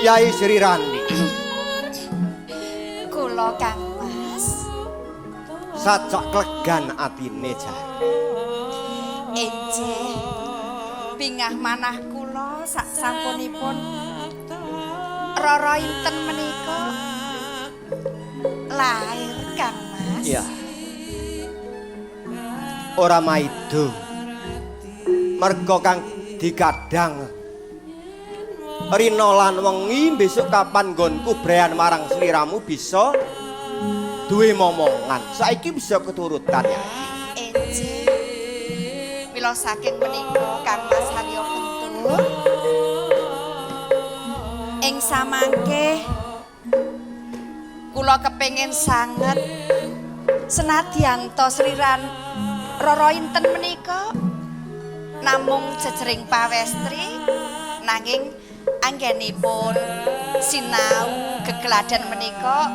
Yai Sri Rani. Kula Kang Mas. Sajak klegan atine jare. Enjih. Bingah manah kula sak sampunipun Rara Inten menika lair Kang Mas. Iya. Ora maido. Merga kang digadang rina lan wengi besok kapan nggonku brean marang sliramu bisa duwe momongan. Saiki bisa keturutan ya. Enjih. Mila saking menika Kang Mas Haryo Bentur ing samangke kula kepengin sanget senadyan to sriran Rara Inten menika namung jejering pawestri nanging anggenipun sinau gegladen menika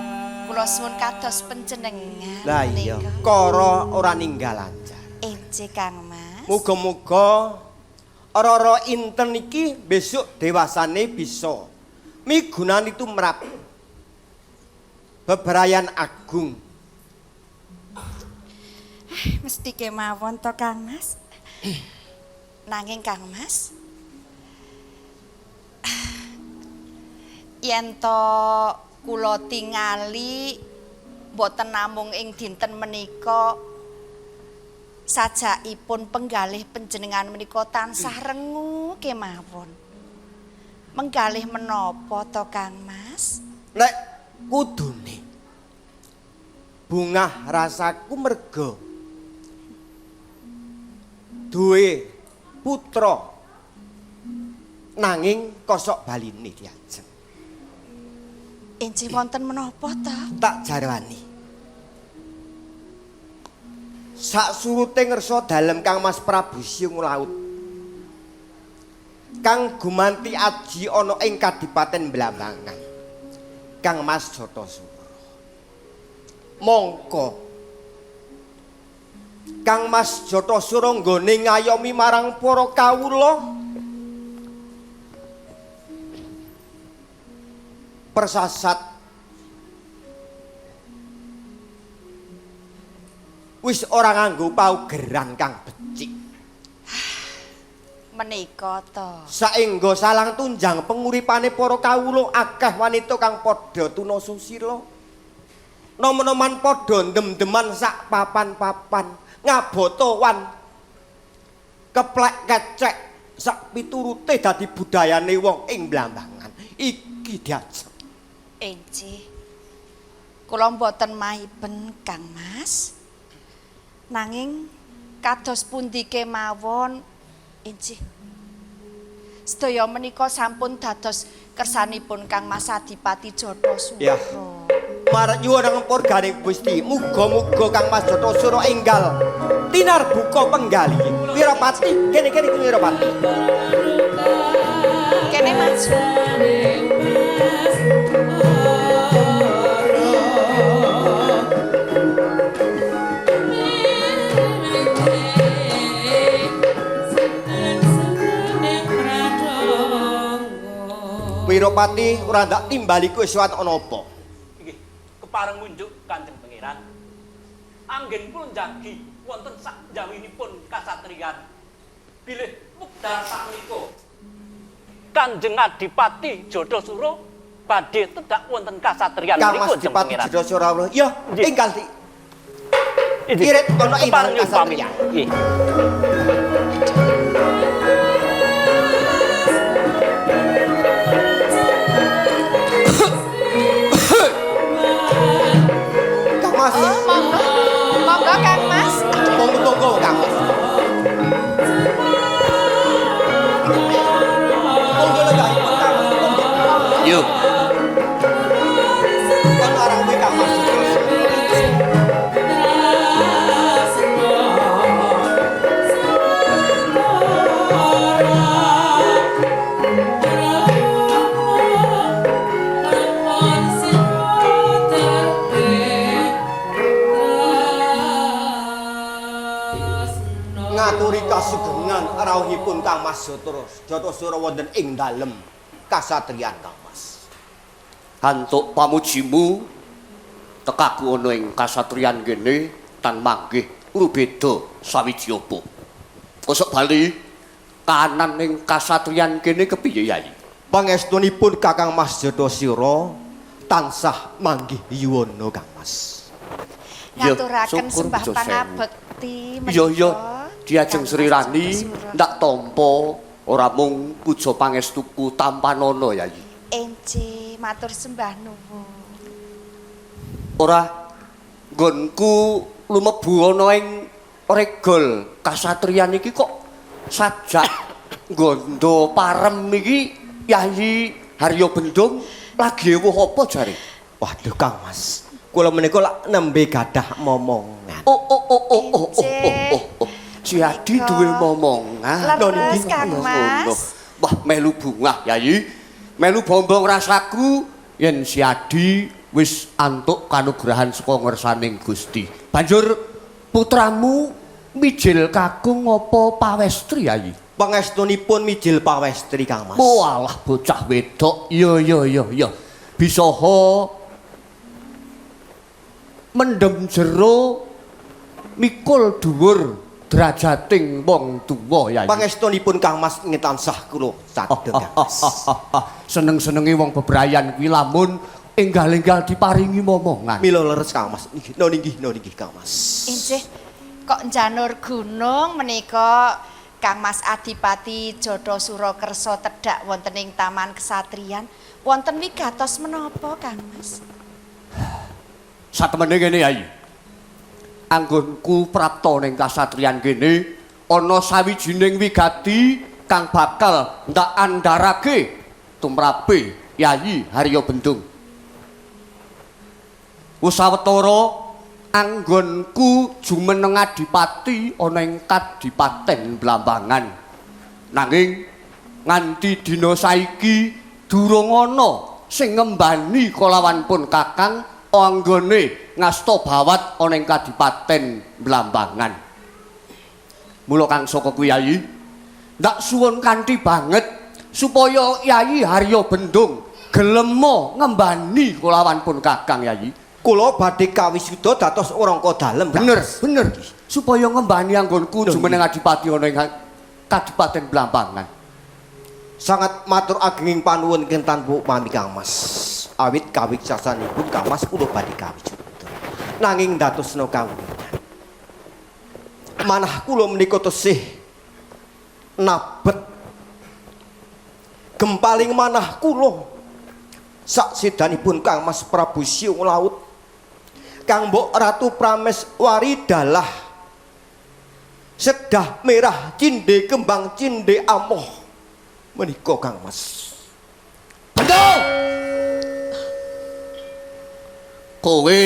kula suwun kados panjenengan. Lah iya, kara ora ninggal lancar. Enjih Kang Mas. Muga-muga Rara Inten iki besok dewasane bisa migunani tumrap bebrayan agung. Mesti kemawon to Kang Mas. Nanging Kang Mas, yen to kula tingali mboten namung ing dinten menika sajakipun penggalih panjenengan menika tansah rengu kemawon. Menggalih menapa to Kang Mas? Nek kudune bungah rasaku merga duwe putra nanging kosok baline diajeng. Enjih wonten menapa ta? Tak jarwani. Sak surute ngersa dalem Kang Mas Prabu Siung Laut. Kang gumanti aji ana ing Kadipaten Blambangan. Kang Mas Jatasura. Mongko Kang Mas Jatasura nggone ngayomi marang para kawula persasat wis ora nganggo paugeran kang becik. Menika to. Saengga salang tunjang penguripane para kawula akeh wanita kang padha tuna susila. Nom-noman padha ndem-ndeman sak papan-papan, ngabotawan keplek kecek sak piturute dadi budayane wong ing Blambangan. Iki diajeng. Enjih. Kula mboten maiben Kang Mas. Nanging kados pundi kemawon enjih. Sedaya menika sampun dados kersanipun Kang Mas Adipati Jatasura. Ya. Marang nyuwun purgane Gusti, muga-muga Kang Mas Jatasura enggal tinarbuka penggalih. Wirapati, kene-kene kuwi Wirapati. Kene Mas. Wirapati ora ndak timbali kowe sowan ana apa? Nggih, kepareng ngunjuk Kanjeng Pangeran. Anggen pun jagi wonten sak jawinipun kasatriyan. Bilih wekdal sakmenika Kanjeng Adipati Jatasura badhe tedhak wonten kasatriyan Kang Mas menika Kanjeng Adipati Pangeran. Jatasura. Ya, enggal di irit ana ing Kepareng nyuwun pamit. kasatriyan. Nggih. Kang Mas. Oh, monggo. Monggo Kang Mas. Monggo-monggo Kang Mas. Monggo lenggahipun Kang Mas. Monggo. Yuk. Kono arawuhe Kang Mas. Ngaturi kasugengan rawuhipun Kang Mas Jatasura wonten ing dalem kasatriyan Kang Mas. Antuk pamujimu tekaku ana ing kasatriyan kene tan manggih rubeda sawiji apa. Kosok bali kahanan ing kasatriyan kene kepiye, Yai? Pangestunipun Kakang Mas Jathasira tansah manggih yuwana, Kang Mas. Ya, Ngaturaken syukur sembah Bojo Sewu. pangabekti Iya iya, menika. Diajeng Kang Sri Mas Rani Jathasura. Ndak tampa ora mung puja pangestuku tampanana, Yai. Enjih, matur sembah nuwun. Ora nggonku lumebu ana ing regol kasatriyan iki kok sajak nggondo parem iki Yayi Harya Bendung lagi ewuh apa jare? Waduh, Kang Mas, kula menika lak nembe gadah momongan. Oh oh oh oh oh oh oh oh. Oh. Si Adi Menika. duwe momongan. Leres, Kang Ngono. Mas. Wah, melu bungah, Yayi. Melu bombong rasaku yen si Adi wis antuk kanugrahan saka ngersaning Gusti. Banjur putramu mijil kakung apa pawestri, Yayi? Pangestunipun mijil pawestri, Kang Mas. Oh alah bocah wedok. Iya iya iya iya. Bisaha mendem jero mikul dhuwur derajating wong tuwa, Yayi. Pangestunipun Kang Mas ingkang tansah kula cadhek, Kang Mas. Seneng-senenge wong bebrayan kuwi lamun enggal-enggal diparingi momongan. Mila leres, Kang Mas. Nggih, no nggih, no nggih, Kang Mas. Injih, kok njanur gunung menika Kang Mas Adipati Jathasura kersa tedhak wonten ing Taman Kesatriyan. Wonten wigatos menapa, Kang Mas? Satemene ngene, Yayi. Anggonku prapta ning kasatriyan kene ana sawijining wigati kang bakal ndak andharake tumrape Yayi Harya Bendung. Wis sawetara anggonku jumeneng adipati ana ing Kadipaten Blambangan. Nanging nganti dina saiki durung ana sing ngembani kalawan pun Kakang anggone ngasta bawat ana ing Kadipaten Blambangan. Mula kang saka kuwi, Yayi, ndak suwun kanthi banget supaya Yayi Harya Bendung gelema ngembani kalawan pun Kakang, Yayi. Kula badhe kawisuda dados warangka dalem, Kang Bener, Mas. Bener. Supaya ngembani anggonku jumeneng adipati ana ing Kadipaten Blambangan. Sangat matur agenging panuwun ingkang tanpa upami, Kang Mas. Awit kawicaksanipun Kang Mas kula badhe kawisuda. Nanging dadosna kawuningan. Manah kula menika tesih nabet gempaling manah kula saksidanipun Kang Mas Prabu Siung Laut, Kang Mbok Ratu Prameswari dalah sedah merah cinde kembang cinde amoh menika, Kang Mas. Bendung! Kowe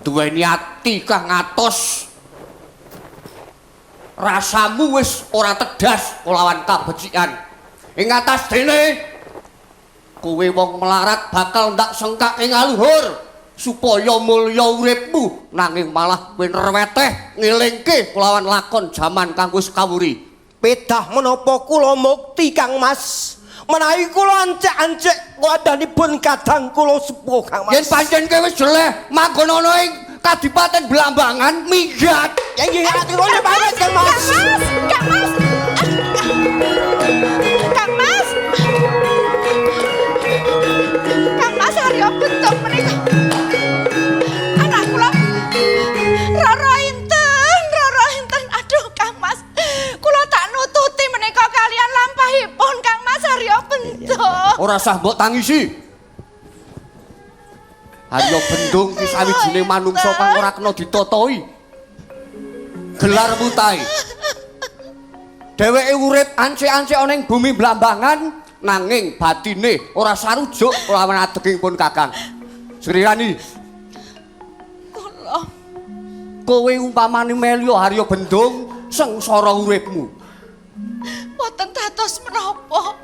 duweni ati kang atos. Rasamu wis ora tedas kelawan kabecikan. Ing atas dene kowe wong melarat bakal ndak sengkake ngaluhur supaya mulya uripmu, nanging malah kowe nreweteh ngelingke kelawan lakon jaman kang wis kawuri. Pedah menapa kula mukti, Kang Mas? Menawi kula ancek-ancek wadanipun kadang kula sepuh, Kang Mas. Yen pancen kowe wis jeleh manggon ana ing Kadipaten Blambangan, minggat. Ya nggih, ati kula pamit, Kang Mas. Kang Mas! Kang Mas! Kang Mas Harya Bendung menika. Anak kula Rara inten, Rara inten. Aduh, Kang Mas. Kula tak nututi menika kalian lampahipun Kang Mas Harya Bendung. Ora sah mbok tangisi. Harya Bendung ki sawijining manungsa kang ora kena ditotoi. Gelar mutahe. Dheweke urip ancik-ancik ana ing bumi Blambangan nanging batine ora sarujuk lawan adeging pun Kakang. Sri Rani, Kula kowe umpamane Melya Harya Bendung sengsara uripmu. Boten dados menapa.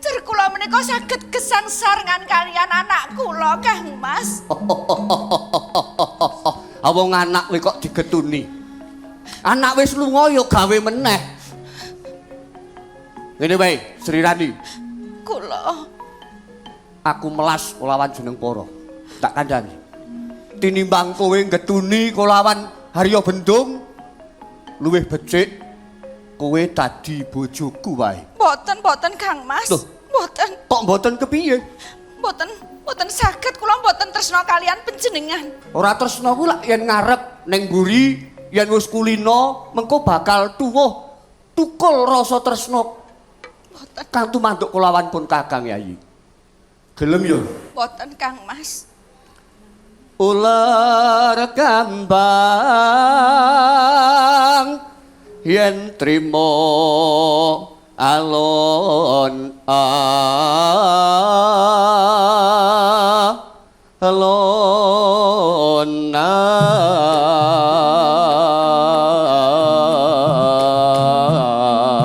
Cer kula menika saged gesang sarengan kalian anak kula, Kang Mas. Wong anak kowe kok digetuni. Anak wis lunga ya gawe meneh. Ngene wae, Sri Rani. Kula Aku melas kulawan jeneng Poro. Tak kandhani. Tinimbang kowe getuni kulawan Harya Bendung, luwih becik kowe dadi bojoku wae. Mboten, mboten Kang Mas. Loh. Mboten, Kok mboten kepiye? Mboten, mboten saged kula mboten tresna kalian panjenengan. Ora tresna ku lak yen ngarep ning mburi, yen wis kulina mengko bakal tuwuh tukul rasa tresna Mboten, kang tumanduk kulawan pun Kakang Yayi. Gelem yo. Mboten Kang Mas. Ular kambang yen trimo alon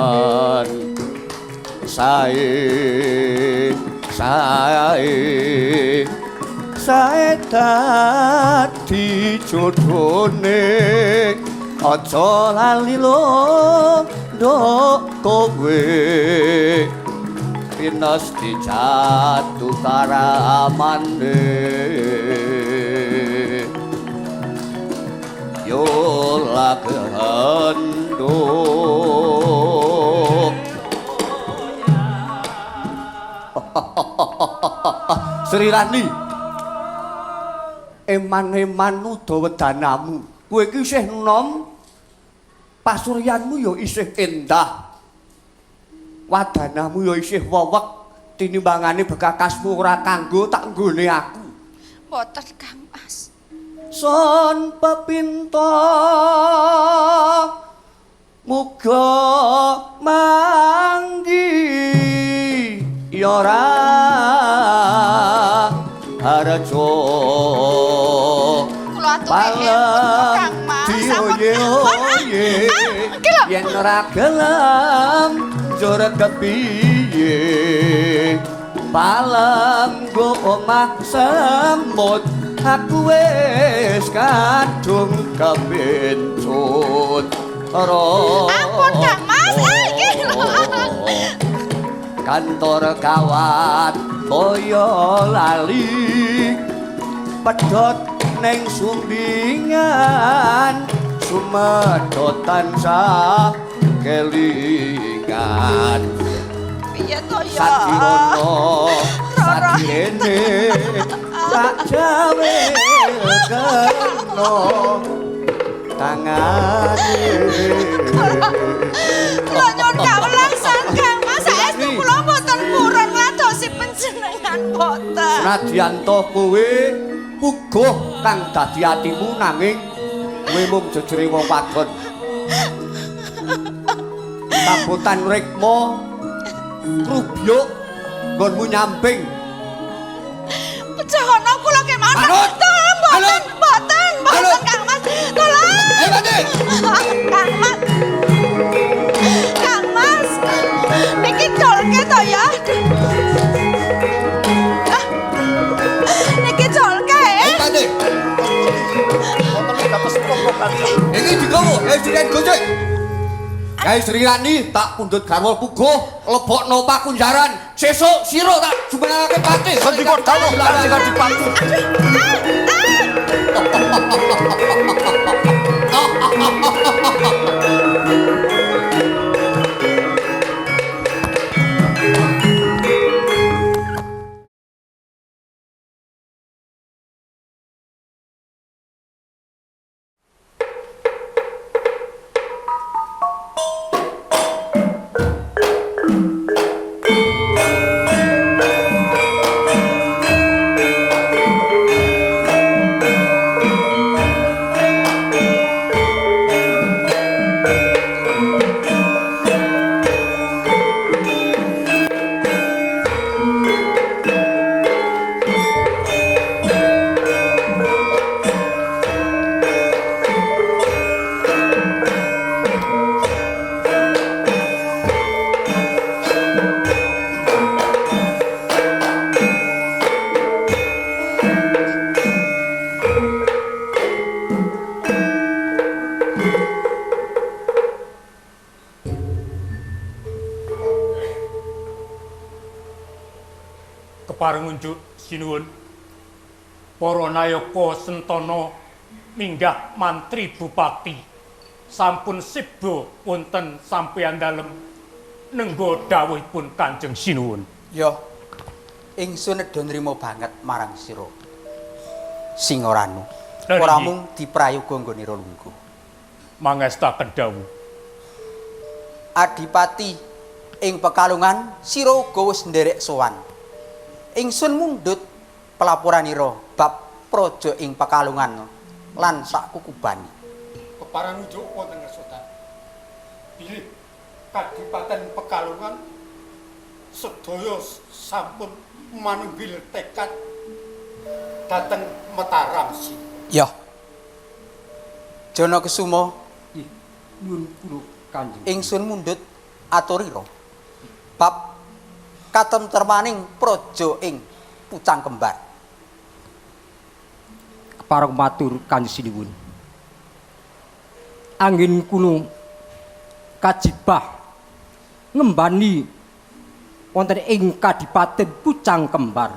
alonan sae sae sae dadi jodhone aja lali lo nduk kowe pinas dijatuh karamane yo lagenduk. Sri Rani, eman-eman uda wedanamu. Kowe iki isih enom, pasuryanmu ya isih endah. Wadanamu ya isih wewek, tinimbangane bekakasmu ora kanggo tak nggone aku. Mboten Kang Mas. Son pepinta muga manggi ya ora harjo Kula aturi Kang Mas. Sampun. dioye oye Iki lho. yen ora gelem njur kepiye palem go omah semut aku wis kadung kepencut. Ampun Kang Mas. Ah, iki lho. Kantor kawat boyo lali pedhot ning sumbingan sumedhot tansah kelingan. Piye to ya? Sadirono Roro. sadirene tak jawe kena tangane. Kula nyuwun kawelasan Kang Mas. Saestu kula mboten purun ngladosi panjenengan boten. Senadyan to kowe puguh kang dadi atimu nanging kowe mung jejere wong wadon. Kabotan rikma krubyuk nggonmu nyamping. Pejahono kula kemawon. Manut! Tolong mboten, Manut! mboten, mboten Manut! Kang Mas. Tolong. Eh, Mati! Kang Mas. Kang Mas. Niki dolke to ya. Ah. Niki dolke. Eh, Mati! Wonten dados menapa Kanjeng? Iki digawa, Yai Sri Rani Gojek. Yai Sri Rani tak pundhut garwa puguh, lebokno pakunjaran. Sesuk sira tak jumenengake patih. Sendika dawuh Kanjeng Adipati. Kepareng unjuk sinuwun. Para nayaka sentana minggah mantri bupati sampun siba wonten sampeyan dalem nenggo dawuhipun Kanjeng Sinuwun. Ya. Ingsun nedha nrima banget marang sira. Singoranu. Ora mung diprayoga nggonira lungguh. Mangestaken dawuh. Adipati ing Pekalongan sira uga wis nderek sowan. Ingsun mundhut pelaporanira bab praja ing Pekalongan lan sak kukubane. Kepareng unjuk wonten ngesotan. Bilih Kadipaten Pekalongan sedaya sampun manunggil tekad dhateng Mataram si. Ya. Jana Kesuma, Nyuwun kula Kanjeng. Ingsun mundhut aturira bab katentremaning praja ing Pucang Kembar. Kepareng matur Kanjeng Sinuwun. Anggen kuno kajibah ngembani wonten ing Kadipaten Pucang Kembar.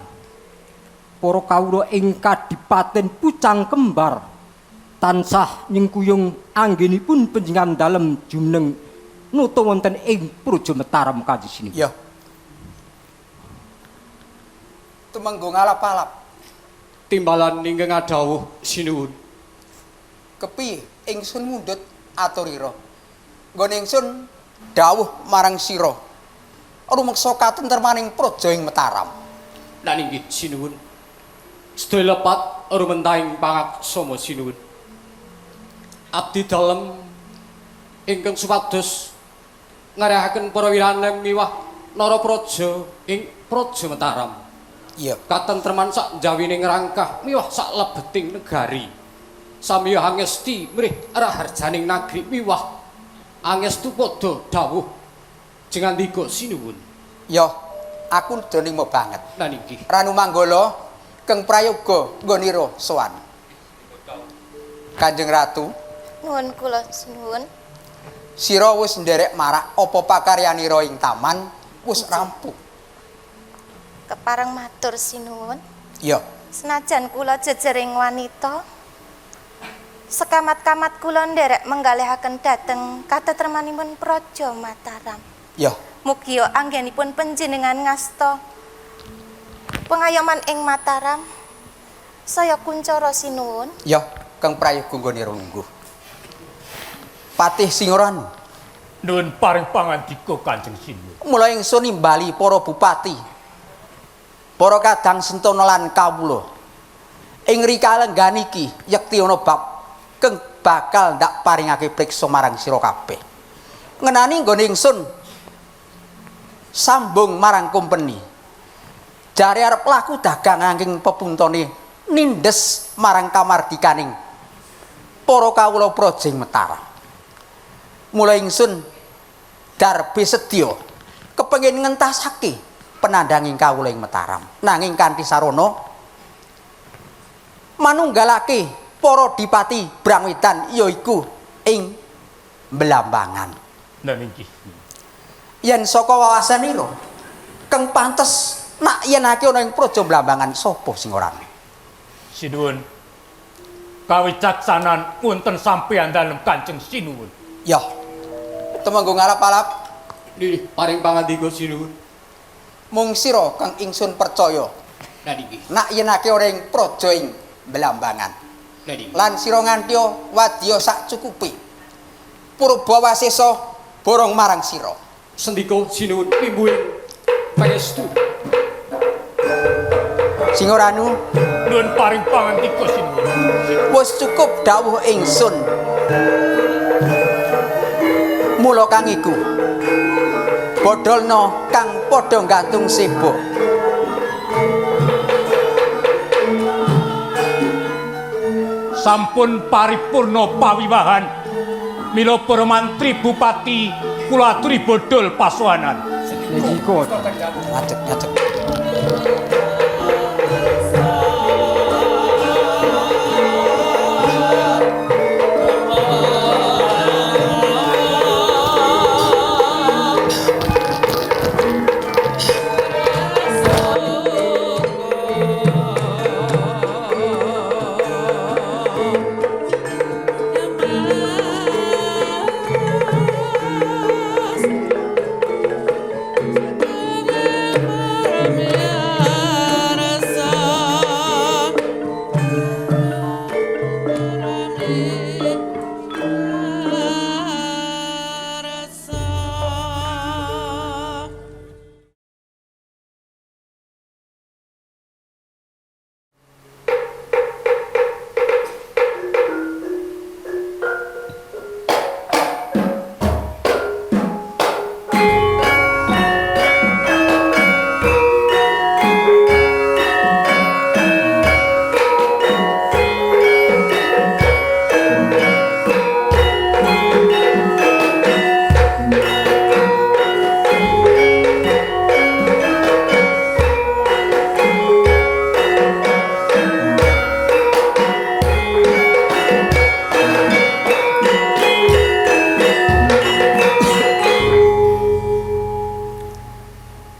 Para kawula ing Kadipaten Pucang Kembar tansah nyengkuyung anggenipun panjenengan dalem jumeneng nata wonten ing Praja Mataram Kanjeng Sinuwun. Ya. Tumenggung alap-alap. Timbalan ingkang adhawuh sinuwun. Kepiye ingsun mundhut aturira? Nggone ingsun dawuh marang sira. Rumeksa katentremaning praja ing Mataram. Lan inggih sinuwun. Sedaya lepat rumentahing pangaksama sinuwun. Abdi dalem ingkang supados ngarehaken para wirane miwah narapraja ing Praja Mataram. Iya. Katentreman sak njawining rangkah miwah sak lebeting negari. Samiya angesti mrih raharjaning nagri miwah angestu padha dawuh jengandika sinuwun. Ya, aku nedha nrima banget. Lan inggih. Ranu Manggala keng prayoga nggonira sowan. Kanjeng Ratu, Nuwun kula sinuwun. Sira wis nderek marak apa pakaryanira ing taman wis rampung. Kepareng matur sinuwun. Iya. Senajan kula jejering wanita, sekamat-kamat kula nderek menggalihaken dhateng katetremanipun Praja Mataram. Iya. Mugia anggenipun panjenengan ngasta pengayoman ing Mataram saya kuncara sinuwun. Ya, keng prayoga nggonira lungguh. Patih Singoranu, Nuwun paring pangandika Kanjeng Sinuwun. Mula ingsun nimbali para bupati, para kadang sentana lan kawula. Ing rikalenggan iki yekti ana bab keng bakal ndak paringake priksa marang sira kabeh. Ngenani nggone ingsun sambung marang kompeni. Jare arep laku dagang angking pepuntone nindes marang kamardikaning para kawula praja ing Mataram. Mula ingsun darbe sedya kepengin ngentasake penandanging kawula ing Mataram. Nanging kanthi sarana manunggalake para dipati Brangwetan yaiku ing Blambangan. Lan inggih. Yen saka wawasanira keng pantes nak yen ake ana ing Praja Blambangan sapa sing ora? Sinuwun. Kawicaksanan wonten sampeyan dalem Kanjeng Sinuwun. Ya. Tumenggung alap-alap. Nggih, paring pangandika sinuwun. Mung sira kang ingsun percaya. Lan inggih. Nak yen ake ora ing praja ing Blambangan. Lan inggih. Lan sira ngantiya wadya sak cukupe. Purba wasesa borong marang sira. Sendika sinuwun pimbuhing pangestu. Singoranu, Nuwun paring pangandika sinuwun. Wis cukup dawuh ingsun. Mula kang iku bodolno kang padha gantung seba. Sampun paripurna pawiwahan. Mila para mantri bupati kula aturi bodol pasowanan. Ngadeg, ngadeg.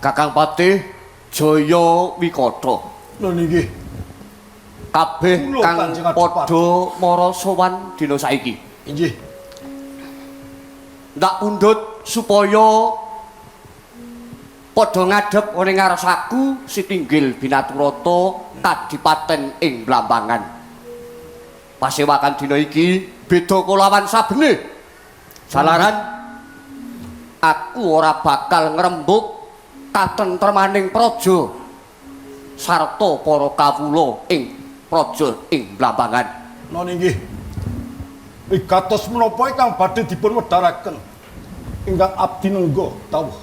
Kakang Patih Jaya Wikata. Lho nggih. Kabeh Kula kang Kanjeng Adipati. padha mara sowan dina saiki. Inggih. Ndak pundhut supaya padha ngadhep ana ing ngarsaku sitinggil binaturata kadipaten ing Blambangan. Pasewakan dina iki beda kalawan sabene. Jalaran aku ora bakal ngrembug katentremaning praja sarta para kawula ing praja ing Blambangan. Noni nggih. Wigatos menapa ingkang badhe dipun wedharaken ingkang abdi nengga dawuh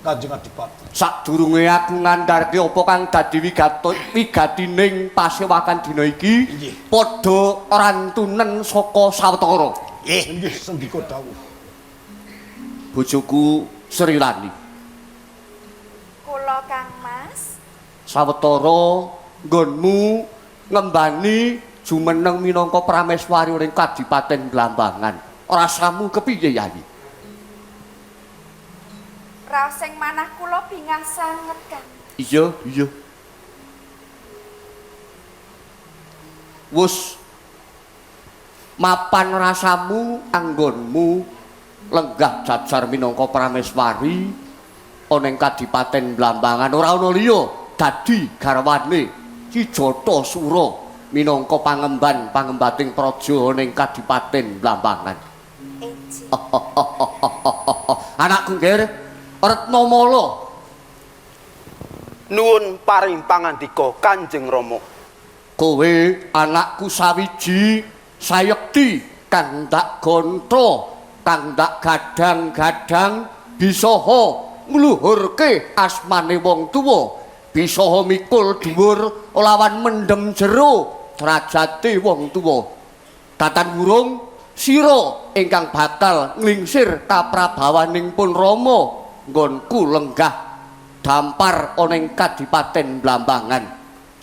Kanjeng Adipati. Sadurunge aku ngandharke apa kang dadi wigato wigatining pasewakan dina iki, padha rantunen saka sawetara. Nggih, sendika dawuh. Bojoku Sri Rani. Kula Kang Mas. Sawetara nggonmu ngembani jumeneng minangka prameswari ing Kadipaten Blambangan. Rasamu kepiye, Yayi? Raos sing manah kula bingah sanget, Kang. Iya, iya. Wus mapan rasamu anggonmu lenggah jajar minangka prameswari ana ing Kadipaten Blambangan, ora ana liya dadi garwane Ki Jata Sura minangka pangemban pangembating praja ana ing Kadipaten Blambangan. Eji. Anakku Nger Retnamala. Nuwun paring pangandika Kanjeng Rama. Kowe anakku sawiji sayekti kang tak gonto, kang tak gadang-gadang bisaha ngluhurke asmane wong tuwa, bisaha mikul dhuwur lawan mendem jero derajate wong tuwa. Tatan wurung sira ingkang bakal nglingsir kaprabawaning pun Rama nggonku lenggah dampar ana ing Kadipaten Blambangan.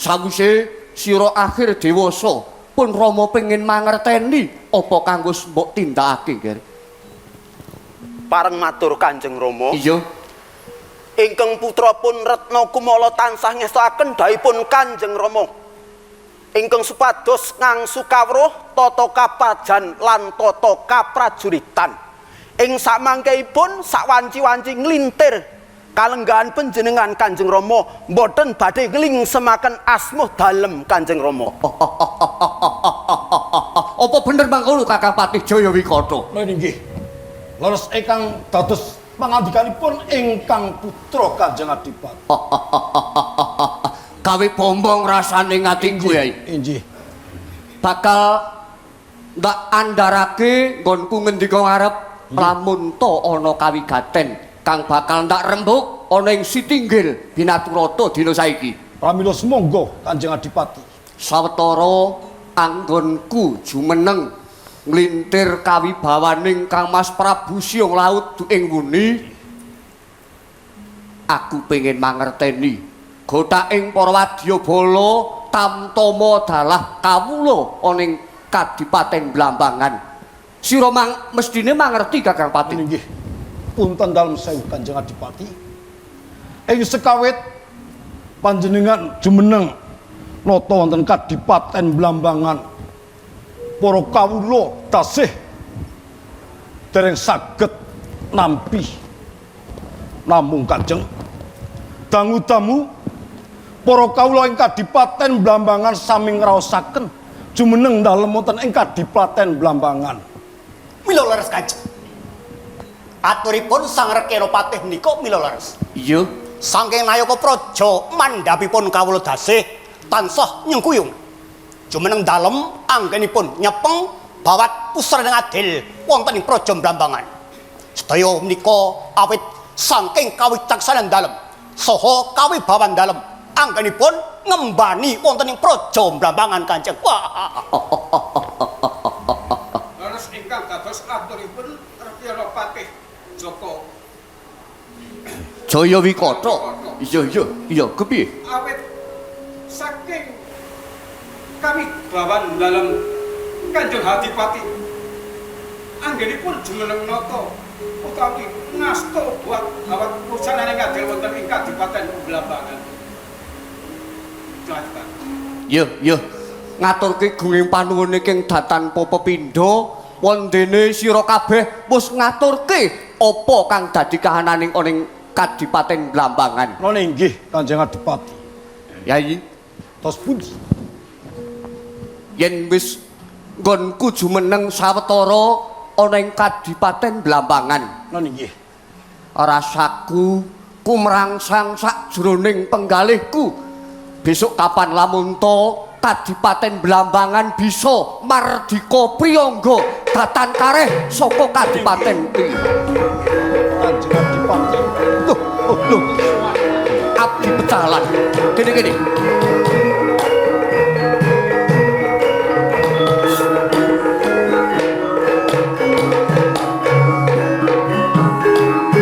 Sawise sira akhir dewasa, pun Rama pengin mangerteni apa kanggo mbok tindakake, Nger. Pareng matur Kanjeng Rama. Iya. Ingkang putra pun Retna Kumala tansah ngestokaken dhawuhipun Kanjeng Rama. Ingkang supados ngangsu kawruh tata kaprajan lan tata kaprajuritan. Ing samangkeipun sawanci-wanci nglintir kalenggahan panjenengan Kanjeng Rama mboten badhe nglingsemaken asma dalem Kanjeng Rama. Apa bener mangkono Kakang Patih Jaya Wikata? Noni nggih. Leres ingkang dados pangandikanipun ingkang putra Kanjeng Adipati. Gawe bombong rasane atiku, Yai. Inggih. Bakal ndak andharake nggonku ngendika ngarep lamun ta ana kawigaten kang bakal ndak rembug ana ing sitinggil binaturata dina saiki. Pramila sumangga Kanjeng Adipati. Sawetara anggonku jumeneng nglintir kawibawaning Kang Mas Prabu Siung Laut ing wuni, aku pengen mangerteni gothaking para wadyabala tamtama dalah kawula ana ing Kadipaten Blambangan. Sira mang mestine mangerti Kakang Patih. Nggih. Punten dalem sewu Kanjeng Adipati. Ing sekawit panjenengan jumeneng nata wonten Kadipaten Blambangan, para kawula tasih dereng saged nampi. Namung Kanjeng dangu-damu para kawula ing Kadipaten Blambangan sami ngraosaken jumeneng dalem wonten ing Kadipaten Blambangan. Mila leres Kanjeng. Aturipun Sang Rekena Patih menika mila leres. Iya. Saking nayaka praja mandhapipun kawula dasih tansah nyengkuyung. Jumeneng dalem anggenipun nyepeng bawat pusraning adil wonten ing praja Blambangan. Sedaya menika awit saking kawicaksanan dalem saha kawibawan dalem anggenipun ngembani wonten ing praja Blambangan Kanjeng. Wah. Leres ingkang dados aturipun Rekena Patih Joko Jaya Wikata. Iya iya iya kepiye? Awit saking kawibawan dalem Kanjeng Adipati. Anggenipun jumeneng nata utawi ngasta buat awat wusananing adil wonten ing Kadipaten Blambangan. Adipati. Yo yo ngaturke gunging panuwun ing datan pepindha wondene sira kabeh wis ngaturke apa kang dadi kahananing ana ing Kadipaten Blambangan. None inggih Kanjeng Adipati. Yayi, Tos pundi? Yen wis nggonku jumeneng sawetara ana ing Kadipaten Blambangan. None inggih. Rasaku kumrangsang sakjroning penggalihku. Besok kapan lamun to Kadipaten Blambangan bisa mardika priyangga datan kareh saka kadipaten kuwi. Kanjeng Adipati. Loh, oh, loh. Abdi pecalan. Kene kene.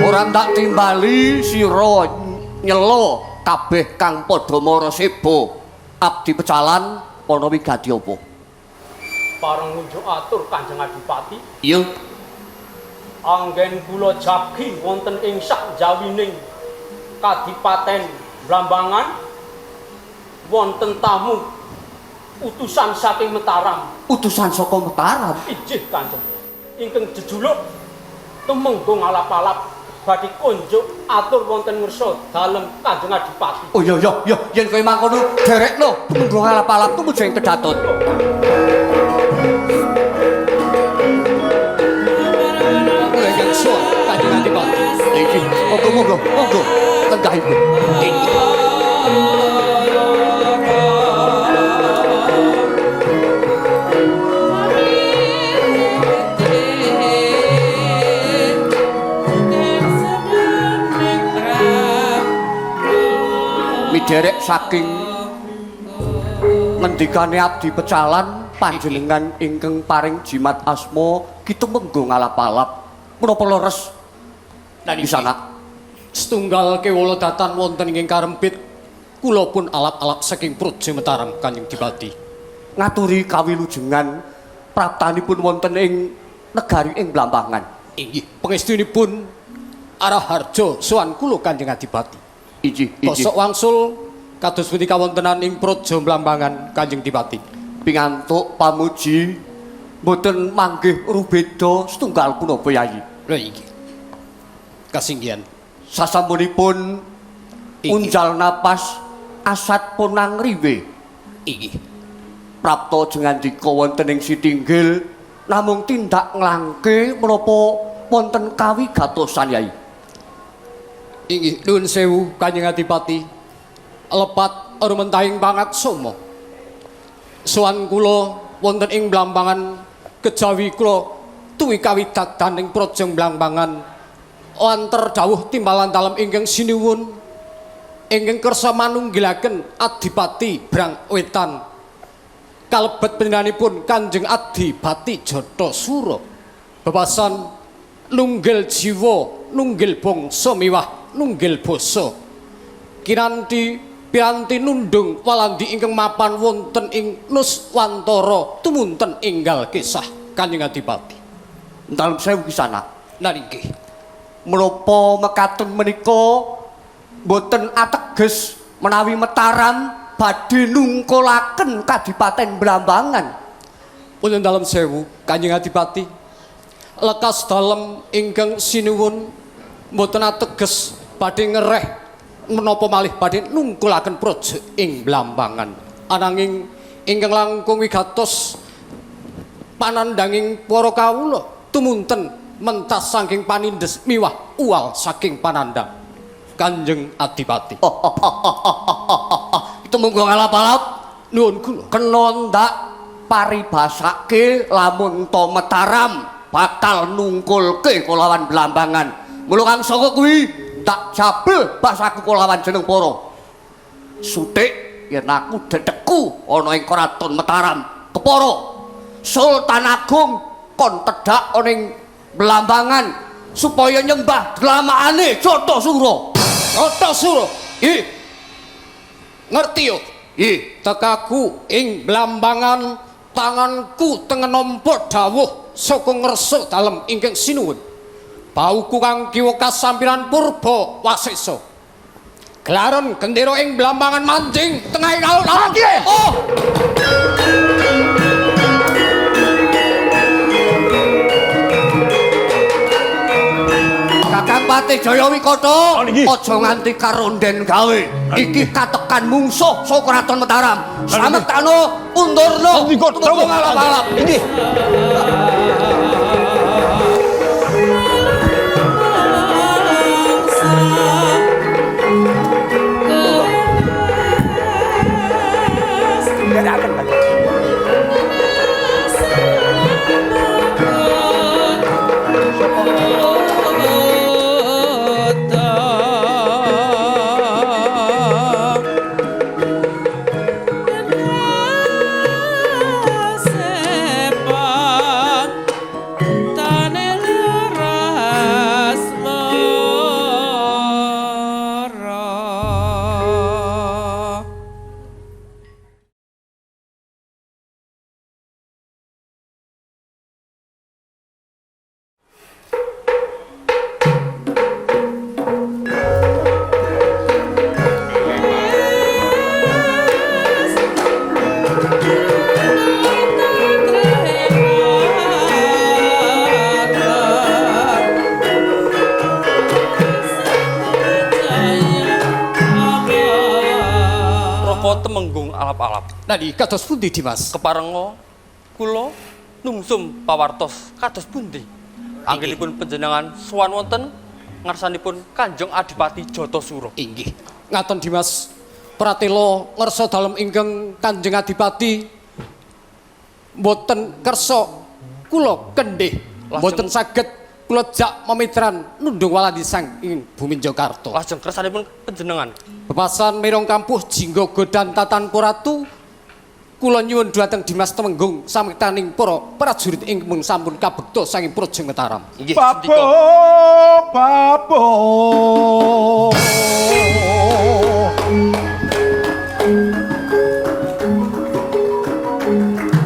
Ora tak timbali sira nyela kabeh kang padha mara seba. Abdi pecalan ana wigati apa? Pareng ngunjuk atur Kanjeng Adipati. Iya. Anggen kula jagi wonten ing sakjawining Kadipaten Blambangan wonten tamu utusan saking Mataram. Utusan saka Mataram? Inggih Kanjeng. Ingkang jejuluk Tumenggung Alap-alap badhe kunjuk atur wonten ngersa dalem Kanjeng Adipati. Oh iya iya iya, yen kowe mangkono derekno Tumenggung Alap-alap tumuju ing kedaton. Kula ingkang suwun Kanjeng Adipati. Iki, monggo monggo monggo lenggahipun. Iki. Miderek saking ngendikane abdi pecalan panjenengan ingkang paring jimat asma ki Tumenggung Alap-alap. Menapa leres? Kisana. Setunggal kewala datan wonten ing karempit kula pun alap-alap saking Praja Mataram Kanjeng Dipati. Ngaturi kawilujengan praptanipun wonten ing negari ing Blambangan. Inggih, pangestunipun Araharja sowan kula Kanjeng Adipati. Inggih, inggih. Bosok wangsul kados pundi kawontenan ing Praja Blambangan Kanjeng Dipati. Pingantuk pamuji mboten manggih rubeda setunggal punapa Yayi. Lha iki. Kasinggihan. Sasampunipun unjal napas asat punang riwe. Inggih. Prapta jengandika wonten ing sitinggil namung tindak nglangke menapa wonten kawigatosan Yayi. Inggih, nuwun sewu Kanjeng Adipati. Lepat rumentahing pangaksama. Sowan kula wonten ing Blambangan kejawi kula tuwi kawidadan ing Praja Blambangan. Wanter dawuh timbalan dalem ingkang sinuwun ingkang kersa manunggilaken Adipati Brang Wetan. Kalebet panjenenganipun Kanjeng Adipati Jathasura. Bebasan nunggil jiwa, nunggil bangsa miwah nunggil basa. Kinanti piranti nundung walandi ingkang mapan wonten ing Nuswantara tumunten enggal kisah Kanjeng Adipati. Dalem sewu kisana. Nah inggih. Menapa mekaten menika mboten ateges menawi Mataram badhe nungkulaken Kadipaten Blambangan. Punten dalem sewu Kanjeng Adipati. Lekas dalem ingkang sinuwun mboten ateges badhe ngereh menapa malih badhe nungkulaken praja ing Blambangan. Ananging ingkang langkung wigatos panandhanging para kawula tumunten mentas saking panindes miwah uwal saking panandhang Kanjeng Adipati. Tumenggung Alap-alap nuwun kula. Kena ndak paribasake lamun to Mataram bakal nungkulke kalawan Blambangan. Mula kang saka kuwi tak jabel basaku kalawan jeneng para sutik yen aku dedekku ana ing kraton Mataram. Kepara Sultan Agung kon tedhak ana ing Blambangan supaya nyembah dlamakane Jathasura. Jathasura. Ih. Ngerti yo? Ih, tekaku ing Blambangan tanganku tengen nampa dawuh saka ngersa dalem ingkang sinuwun. Bauku kang kiwa kasampiran purba wasesa. Gelaran gendera ing Blambangan manjing tengahing alun-alun. Oh! Kakang Patih Jaya Wikata, aja nganti karonden gawe. Iki katekan mungsuh saka Kraton Mataram. Slametano undurna tumenggung alap-alap. Inggih. Ndherekaken, Pak. Raka Temenggung alap-alap. Nadi kados pundi Dimas? Keparenga kula nungsum pawartos kados pundi? Anggenipun panjenengan sowan wonten ngarsanipun Kanjeng Adipati Jatasura. Inggih. Ngaten Dimas. Pratela ngersa dalem ingkang Kanjeng Adipati mboten kersa kula kendhih, mboten saged kula jak memitran nundung walandi saking bumi Jakarta. Lajeng kersanipun panjenengan Bebasan mirong kampuh jingga godan tatan poratu kula nyuwun dhumateng Dimas Temenggung samektaning para prajurit ingkang sampun kabekta saking Praja Mataram. Inggih. Babuk, babuk.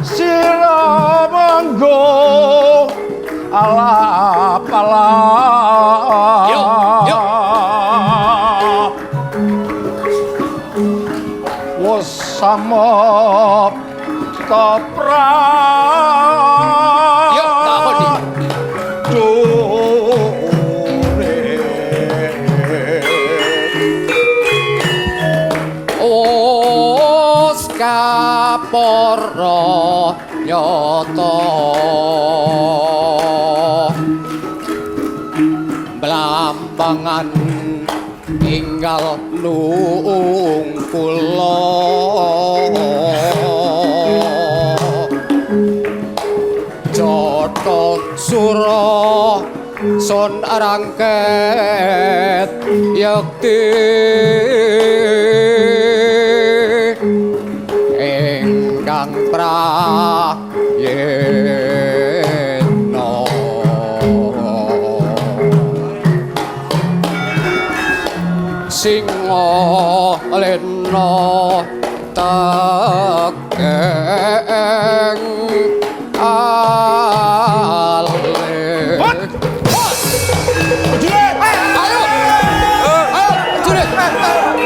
Sira monggo alap alap. Yo, yo. Wes samep toprak. Yo, takoni. Dure. Os kapara nyata Blambangan inggal nungkula Jata sura son rangket yekti ingkang prayitna singa lena tekeng ale. Ayo, ayo, prajurit.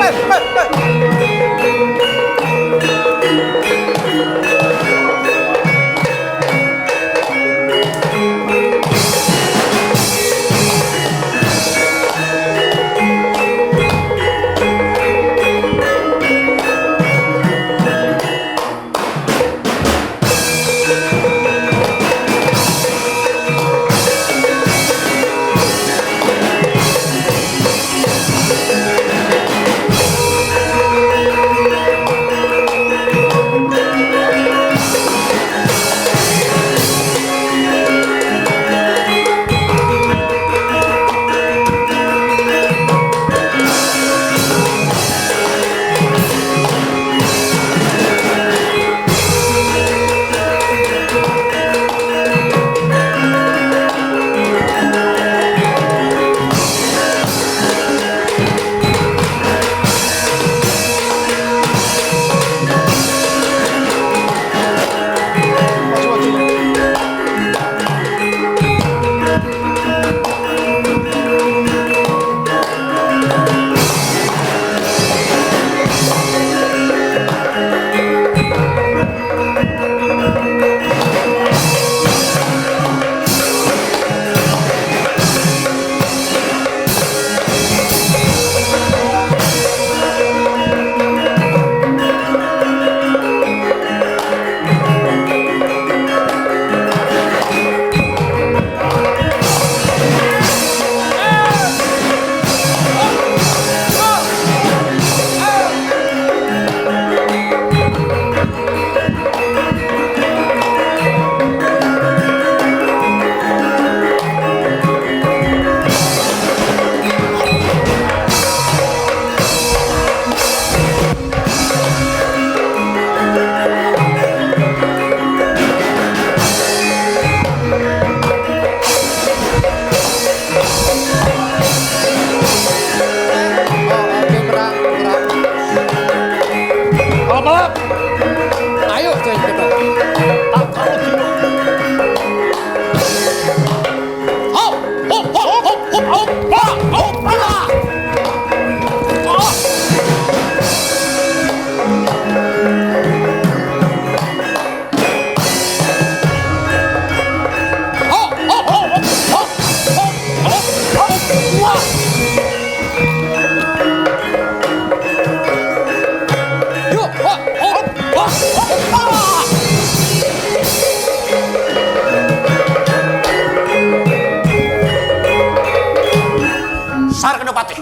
Aturaken Patih.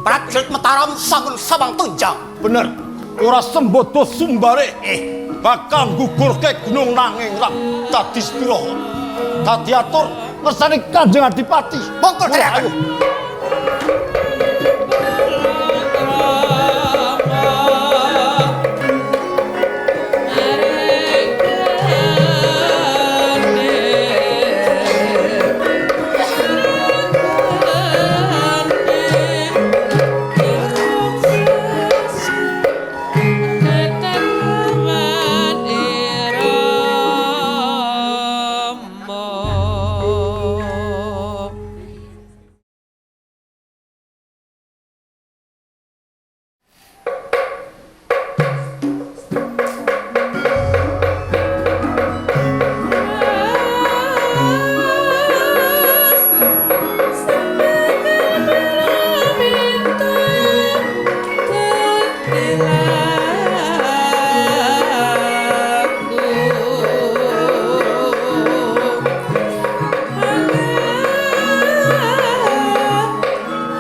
Prajurit Mataram sampun sawang tunjang. Bener, ora sembodo sumbare bakal gugurke gunung nanging rak dadi sepiro. Dadi atur ngersane Kanjeng Adipati. Monggo dherekaken.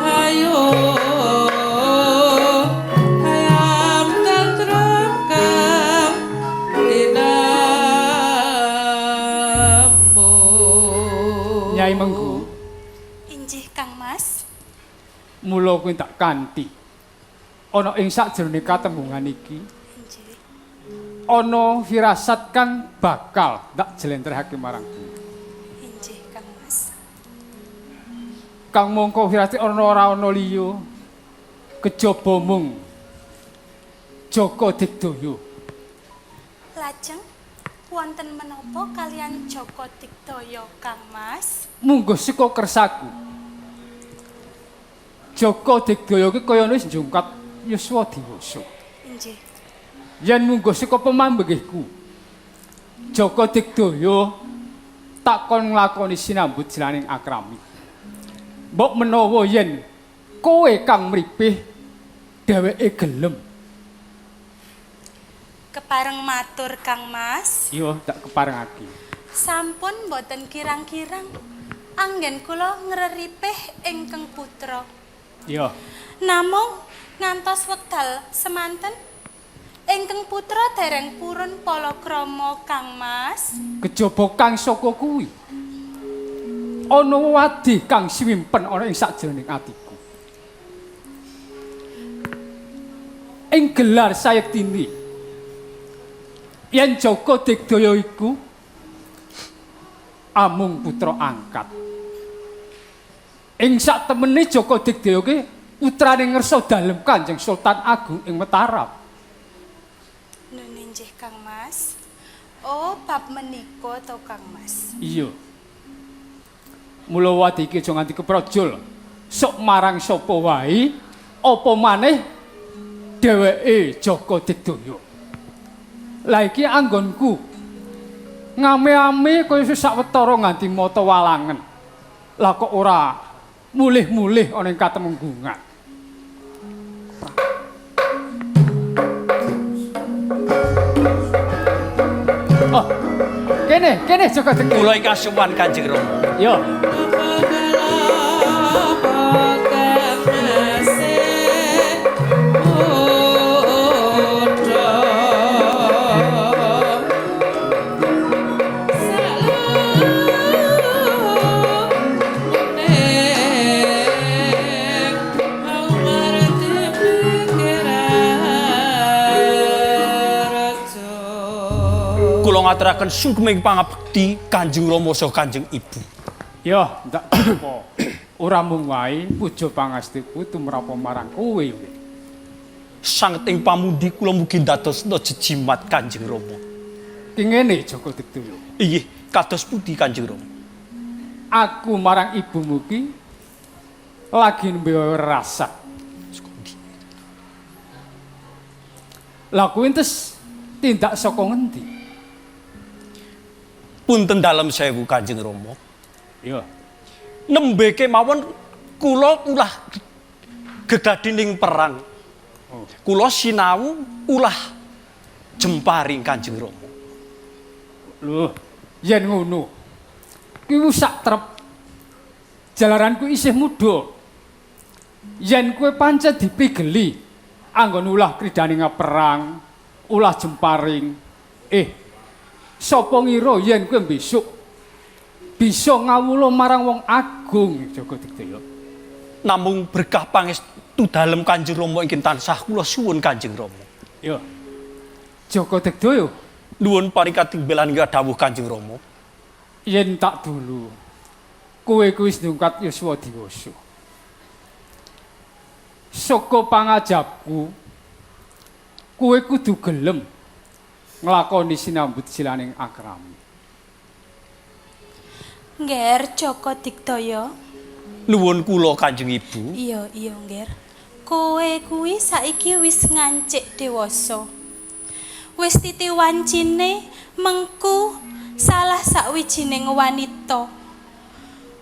Ayo. Nyai Mengku, Injih Kang Mas. Mula kuwi tak kanthi. Ana ing sakjroning katembungan iki, Injih. Ana firasat kang bakal tak jlentrehake marang kowe. Injih Kang Mas. Kang mongko firasat ana ora ana liya kejaba mung Jaka Digdaya. Lajeng wonten menapa kalian Jaka Digdaya Kang Mas? Mungguh saka kersaku. Jaka Digdaya ki kaya wis njungkat yuswa diwasa. Injih. Yen mungguh saka pemambegihku, Jaka Digdaya takon nglakoni sinambut jalaning akrami. Mbok menawa yen kowe kang mripih dheweke gelem. Kepareng matur Kang Mas. Iya, tak keparengake. Sampun boten kirang-kirang anggen kula ngreripih ingkang putra. Iya. Namung ngantos wekdal semanten ingkang putra dereng purun palakrama Kang Mas. Kejaba kang saka kuwi ana wadi kang siwimpen ana ing sakjroning atiku. Ing gelar sayektine yen Jaka Digdaya iku amung putra angkat. Ing saktemene Jaka Digdaya ki putrane ngersa dalem Kanjeng Sultan Agung ing Mataram. Nun injih Kang Mas. Oh, bab menika to Kang Mas. Iya. Mula wadi iki aja nganti keprojol. Sok marang sapa wae, apa maneh dheweke Jaka Digdaya. Lah iki anggonku ngame-ame kaya sawetara nganti mata walangen. Lah kok ora mulih-mulih ana ing katemenggungan. Oh, kene, kene Jaka Digdaya. Kula ingkang sowan Kanjeng Rama. Yo. Kula ngaturaken sungkeming pangabekti Kanjeng Rama saha Kanjeng Ibu. Yo, ndak apa. Ora mung wae puja pangastiku tumrap marang kowe. Sanget ing pamundi kula mugi ndadosna jejimat Kanjeng Rama. Ki ngene Jaka Digdaya. Inggih, kados pundi Kanjeng Rama? Aku marang ibumu ki lagi nembe rasa. Lah kuwi entes tindak saka ngendi? Punten dalem sewu Kanjeng Rama. Iya. Nembe kemawon kula ulah gegadining perang. Kula sinau ulah jemparing Kanjeng Rama. Lho, yen ngono. Kuwi sak trep jalaranku isih muda. Yen kowe pancen dipigeli anggon ulah kridane perang, ulah jemparing. Sapa ngira yen kowe besok bisa ngawula marang wong agung Joko Digdaya? Namung berkah pangestu dalem Kanjeng Rama ingkang tansah kula suwun Kanjeng Rama. Ya. Joko Digdaya, Nuwun parikatimbelan dawuh Kanjeng Rama. Yen tak dulu kowe kuwi wis ndungkat yuswa diwasa. Saka pangajapku kowe kudu gelem nglakoni sinambut silaning akrami. Ngger Joko Digdaya. Nuwun kula Kanjeng Ibu. Iya, iya, Ngger. Kowe kuwi saiki wis ngancik dewasa. Wis titi wancine mengku salah sawijining wanita.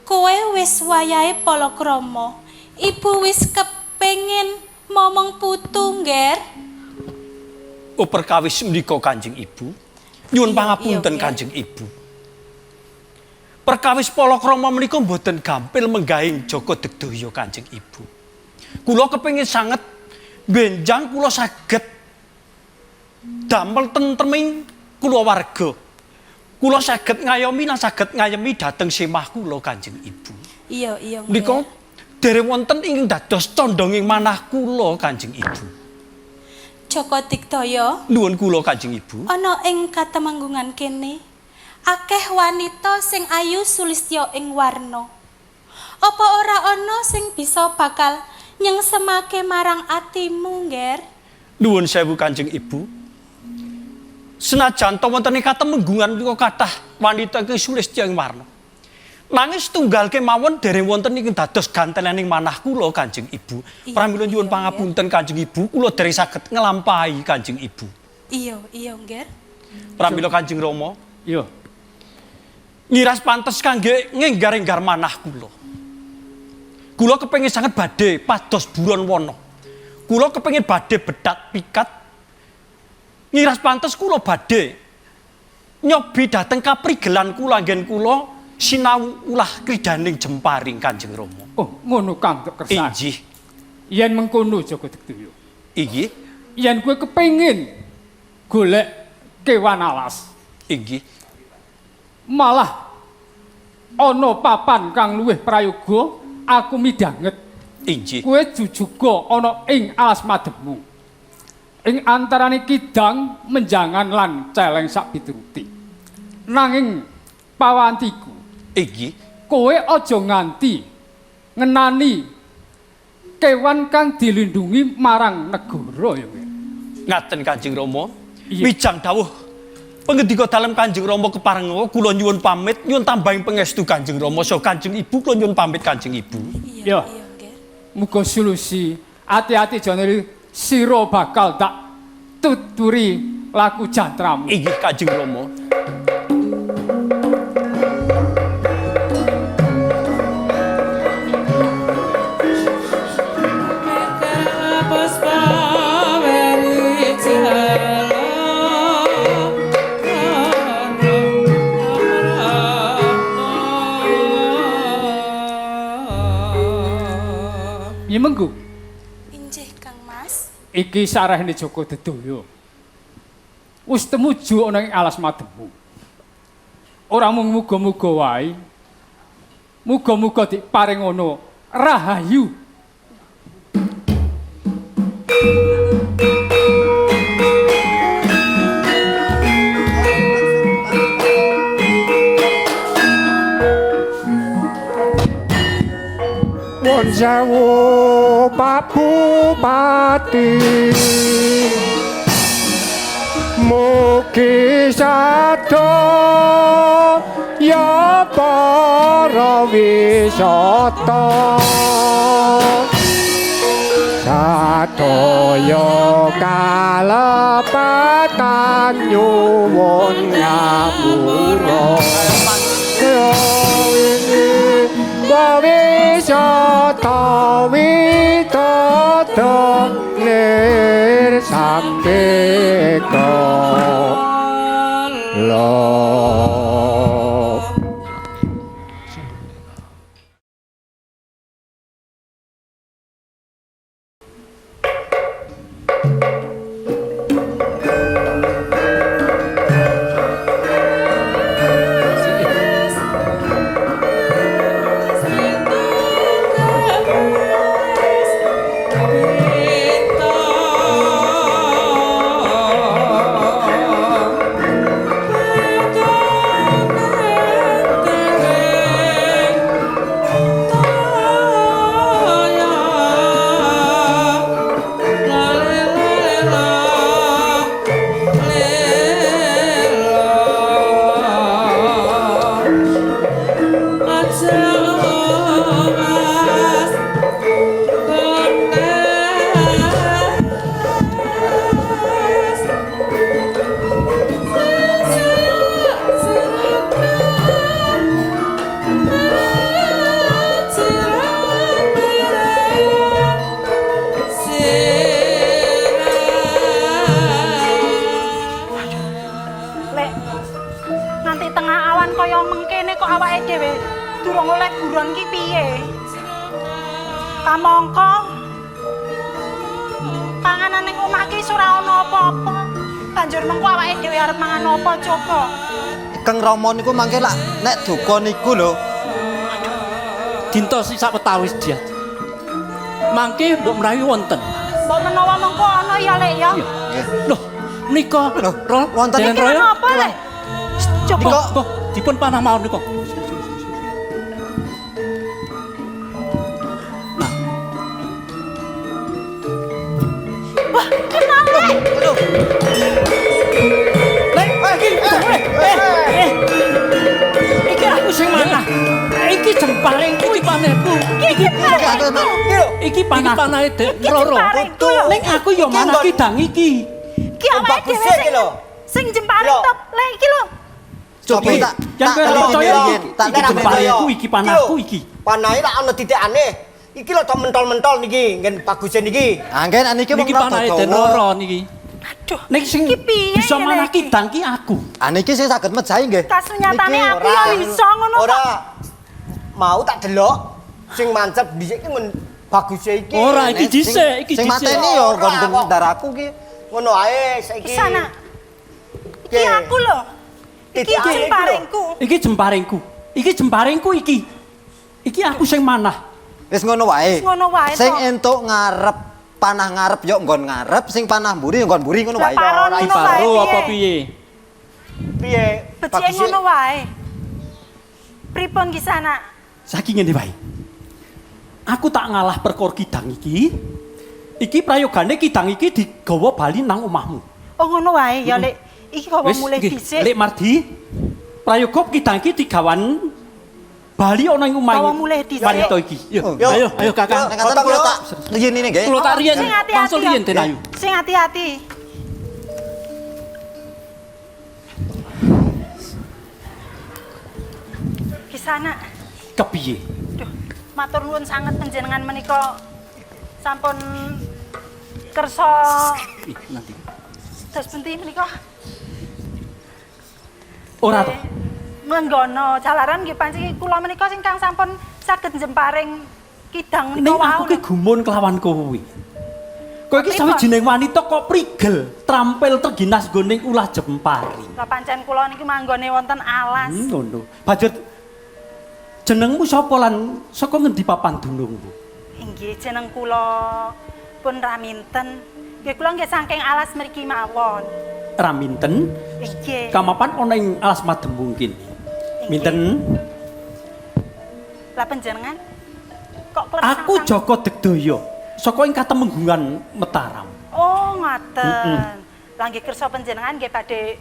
Kowe wis wayahe palakrama. Ibu wis kepengin momong putu, Ngger. Oh, perkawis menika Kanjeng Ibu. Nyuwun Iya, pangapunten iya, Kanjeng Ibu. Perkawis palakrama menika mboten gampil menggahing Joko Digdaya Kanjeng Ibu. Kula kepengin sanget benjang kula saged damel tentreming kulawarga. Kula saged ngayomi lan saged ngayemi dhateng semah kula Kanjeng Ibu. Iya, iya, Ngger. Menika dereng wonten ingkang dados condonging manah kula Kanjeng Ibu. Joko Digdaya, Nuwun kula Kanjeng Ibu. Ana ing katemenggungan kene akeh wanita sing ayu sulistya ing warna. Apa ora ana sing bisa bakal nyengsemake marang atimu, Ngger? Nuwun sewu Kanjeng Ibu. Senajan to wonten ing katemenggungan menika kathah wanita ingkang sulistya ing warna. Nanging setunggal kemawon dereng wonten ingkang dados gantelening manah kula Kanjeng Ibu. Pramila nyuwun pangapunten Kanjeng Ibu, kula dereng saged nglampahi Kanjeng Ibu. Iya, iya, Ngger. Pramila Kanjeng Rama, Iya. Ngiras pantes kangge ngenggar-enggar manah kula. Kula kepengin sanget badhe pados buron wana. Kula kepengin badhe bedat pikat. Ngiras pantes kula badhe nyobi dhateng kaprigelan kula anggen kula sinau ulah kridaning jemparing Kanjeng Rama. Oh, ngono Kang tok kersan. Inggih. Yen mengkono Joko Digdaya. Inggih. Yen kowe kepengin golek kewan alas, Inggih. Malah ana papan kang luwih prayoga aku midhanget. Inggih. Kowe jujuga ana ing alas mademu. Ing antarane kidang, menjangan lan celeng sakpituruti. Nanging pawantiku, Inggih. Kowe aja nganti ngenani kewan kang dilindungi marang negara ya kowe. Ngaten Kanjeng Rama. Wijang dawuh pengendika dalem Kanjeng Rama keparenga kula nyuwun pamit nyuwun tambahing pangestu Kanjeng Rama saha Kanjeng Ibu kula nyuwun pamit Kanjeng Ibu. Iya. Muga solusi ati-ati jane sira bakal tak tuturi laku jantramu. Inggih Kanjeng Rama. Nyi mengku. Injih Kang Mas. Iki sarehne Joko Digdaya. Wis temuju ana ing alas mademu. Ora mung muga-muga wae. Muga-muga diparing ana rahayu. Nuwun sewu Pak Bupati, mugi sadaya para wisata sadaya kalepatan nyuwun ngapura. Wisata widodo nir sambeka lo. Lek, nganti tengah awan kaya mengkene kok awake dhewe durung oleh buron ki piye? Kamangka panganan ning omah ki wis ora ana apa-apa. Banjur mengko awake dhewe arep mangan apa coba? Kang Rama niku mangke lak nek duka niku lho. Dinta sing sawetawis dia. Mangke mbok menawi wonten. Mbok menawa mengko ana ya, Lek ya. Loh, menika wonten Denen Iki Royo. ana apa, Lek? Coba. Coba dipun panah mawon nika. Wah, kenal, Lek. Lek, iki eh. Iki aku sing manah. Iki jemparingku, iki panahku. Iki Iki panah. Iki panahe Dek Iki Roro. jemparingku lho. Ning aku ya manah kidang iki. Iki awake dhewe sing sing jemparing top. Lek iki lho. Coba tak Yen kowe ora percaya iki, tak iki jemparingku, iki panahku iki. Panahe lak ana titikane. Iki lho tok mentol-mentol niki, ngen baguse niki. Ah nggih nek niki wong Niki rada panahe Den dawa. Roro niki. Aduh. Ning sing Iki piye bisa ngene manah iki? kidang ki aku. Ah niki sing saged mejahi nggih. Kasunyatane Niki aku ya iso ngono kok. Ora. Mau tak delok sing mancep dhisik ki ngen baguse iki. Ora, iki Nek sing- dhisik, iki Sing dhisik. mateni ya Ora, nggon kok. ndaraku ki. Ngono ae saiki. Bisa nak. Iki aku lho. Iki Titikane iki lho. jemparingku. Iki jemparingku. Iki jemparingku iki. Iki aku sing manah. Wis ngono wae. Wis ngono wae, Sing toh. entuk ngarep panah ngarep yo nggon ngarep, sing panah mburi yo nggon mburi ngono Lah, wae. paron ngono wae Diparo apa piye? piye? Piye? Becike Baguse ngono wae. Pripun ki sana? Saiki ngene wae. Aku tak ngalah perkara kidang iki. Iki prayogane kidang iki digawa bali nang omahmu. Oh ngono wae ya, Lek. Iki kok Wis, mulih nggih. dhisik. Lek Mardi, prayoga kidang iki digawan bali ana ing omah Gawa mulih dhisik. wanita iki. Yo, Yo. Ayo, ayo Kakang. Nek ngaten kula tak riyin ini nggih. Kula tak riyen, Sing hati-hati langsung ya. riyen Den Ayu. Sing hati-hati. Ki sana. Kepiye? Duh, matur nuwun sanget panjenengan menika sampun kersa Ih, nanti. dos pundi menika? Ora to. Menggono jalaran nggih pancen kula menika ingkang sampun saged jemparing kidang menika Ning wau. aku ki gumun kelawan kowe. Kowe iki Pripun? sawijining wanita kok prigel, trampil terginas gone ulah jemparing. Lah pancen kula niki manggone wonten alas. Ngono. Banjur jenengmu sapa lan saka ngendi papan dunungmu? Inggih jeneng kula pun Raminten. Nggih kula nggih saking alas mriki mawon. Raminten. Inggih. Kamapan ana ing alas Madembung kene. Minten, Lah panjenengan kok klersang aku Joko Degdaya saka ing Katemenggungan Mataram. Oh, ngaten. Lah nggih kersa panjenengan nggih badhe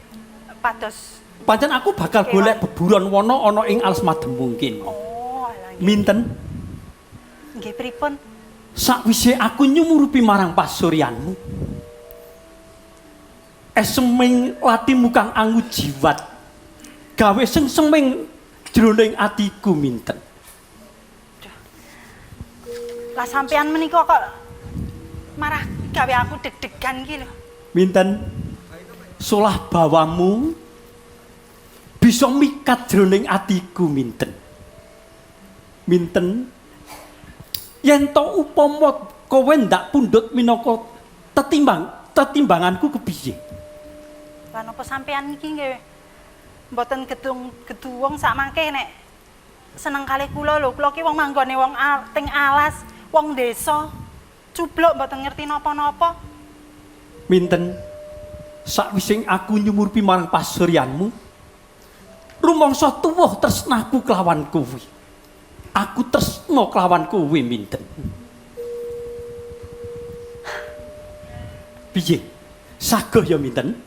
pados. Pancen aku bakal golek beburon wana ana ing alas Madembung kene. Oh, alah nggih. Minten, Nggih pripun? sakwise aku nyumurupi marang pasuryanmu. Eseming latimu kang angu jiwat. Gawe sengseming jroning atiku minten. Lah sampean menika kok marah gawe aku deg-degan iki lho. Minten, solah bawamu bisa mikat jroning atiku minten. Minten, yen to upama kowe ndak pundhut minangka tetimbanganku kepiye? Lah napa sampean iki nggih mboten gedung geduwung sak mangke nek seneng kalih kula lho. Kula ki wong manggone wong teng alas, wong desa. Cubluk mboten ngerti napa-napa. Minten, sakwise aku nyumurpi marang pasuryanmu, rumangsa tuwuh tresnaku kelawan kowe. Aku tresna kelawan kowe minten. Piye? Saguh ya minten?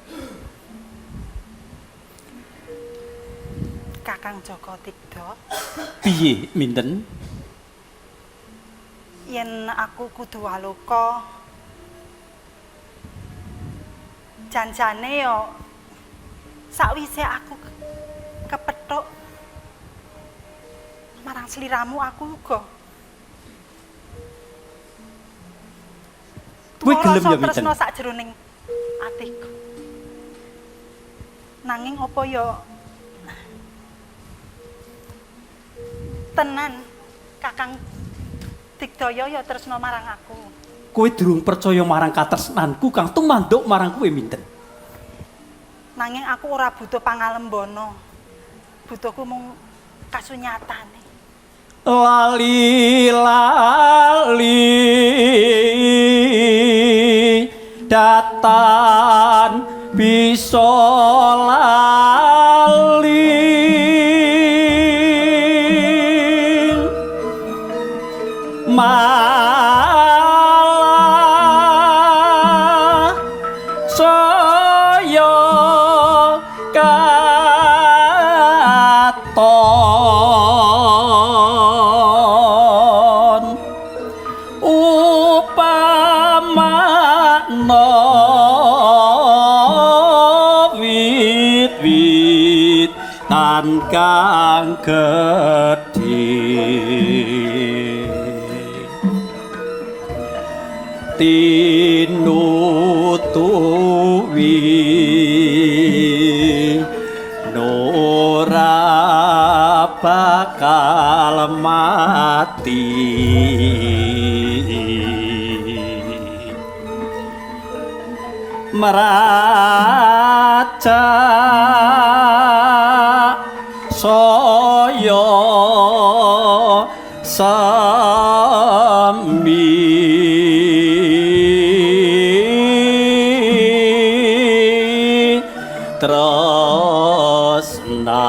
Kakang Joko Tigdo. Piye minten? Yen aku kudu waloka, janjane yo sakwise aku kepethuk marang sliramu aku uga Kowe gelem ya, Minten? Tresno sakjroning atiku. Nanging apa ya tenan Kakang Digdaya ya tresno marang aku. Kowe durung percaya marang katresnanku kang tumanduk marang kowe, Minten. Nanging aku ora butuh pangalembono. Butuhku mung kasunyatane. Lali lali datan bisa lali malah saya katon upamana wit-wit tan kang gedhe tinutuwi ora bakal mati meraca saya semi tresna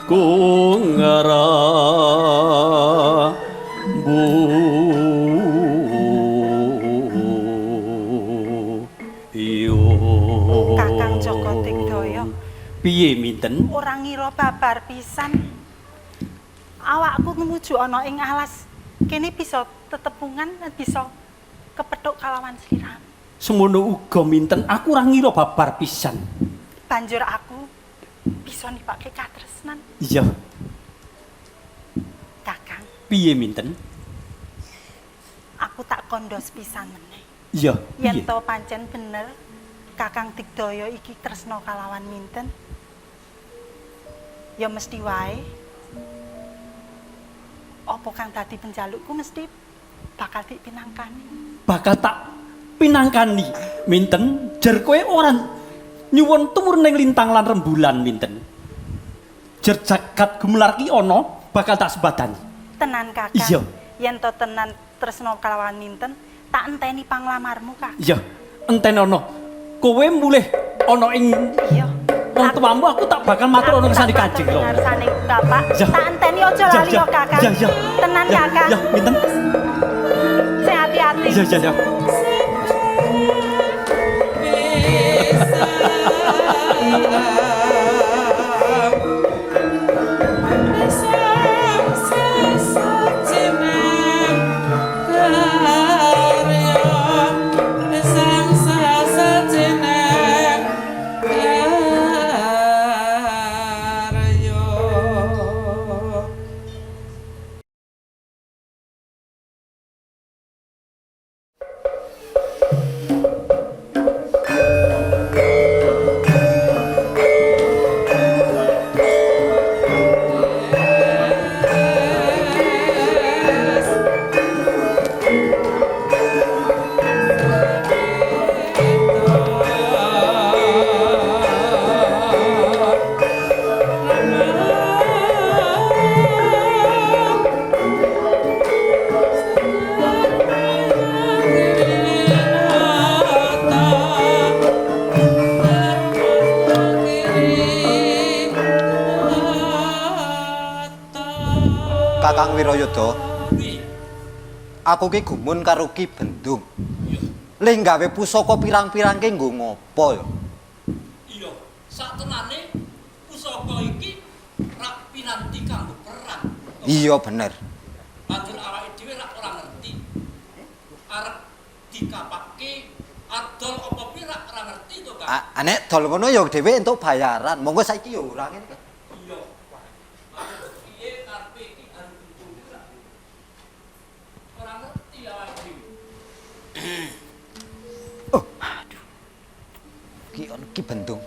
ku ngrembu. Kakang Joko Digdaya Piye, Minten? Ora ngira babar pisan. Awakku tumuju ana ing alas kene bisa tetepungan lan bisa kepethuk kalawan sliramu. Semono uga, Minten, aku ora ngira babar pisan. Banjur aku bisa nipake katresnan. Iya. Kakang, Piye, Minten? Aku tak kandha sepisan meneh. Iya. Yen Piye? to pancen bener Kakang Digdaya iki tresna kalawan Minten, ya mesti wae apa kang dadi penjalukku mesti bakal dipinangkani. Bakal tak pinangkani, Minten. Jer kowe ora nyuwun tumurun ning lintang lan rembulan, Minten. Jer jagat gumelar ki ana bakal tak sembadani. Tenan, Kakang? Iya. Yen to tenan tresna kalawan Minten, tak enteni panglamarmu, Kakang. Iya, entenono. Kowe mulih ana ing wong tuamu, aku tak bakal matur ana ngersane Kanjeng Rama. Ngarsane Bapak, Ya. tak enteni, aja Ya, lali ya. yo, Kakang. Ya, ya. Tenan, Ya, Kakang. ya, Minten. Sing hati-hati. Iya. Kakang Wirayuda. Aku ki gumun karo Ki Bendung. Le gawe pusaka pirang-pirang ki nggo ngopo ya? Iya, sak tenane pusaka iki rak pinanti kanggo perang. Iya bener. Banjur awake dhewe rak ora ngerti. Arep dikapake adol apa piye rak ora ngerti to, Kang. Nek dol ngono ya dhewe entuk bayaran. Monggo saiki ya ora ngene kan. Iya. Piye karepe iki arep untung ora. Ora ngerti awake dhewe. Ki ono Ki Bendung.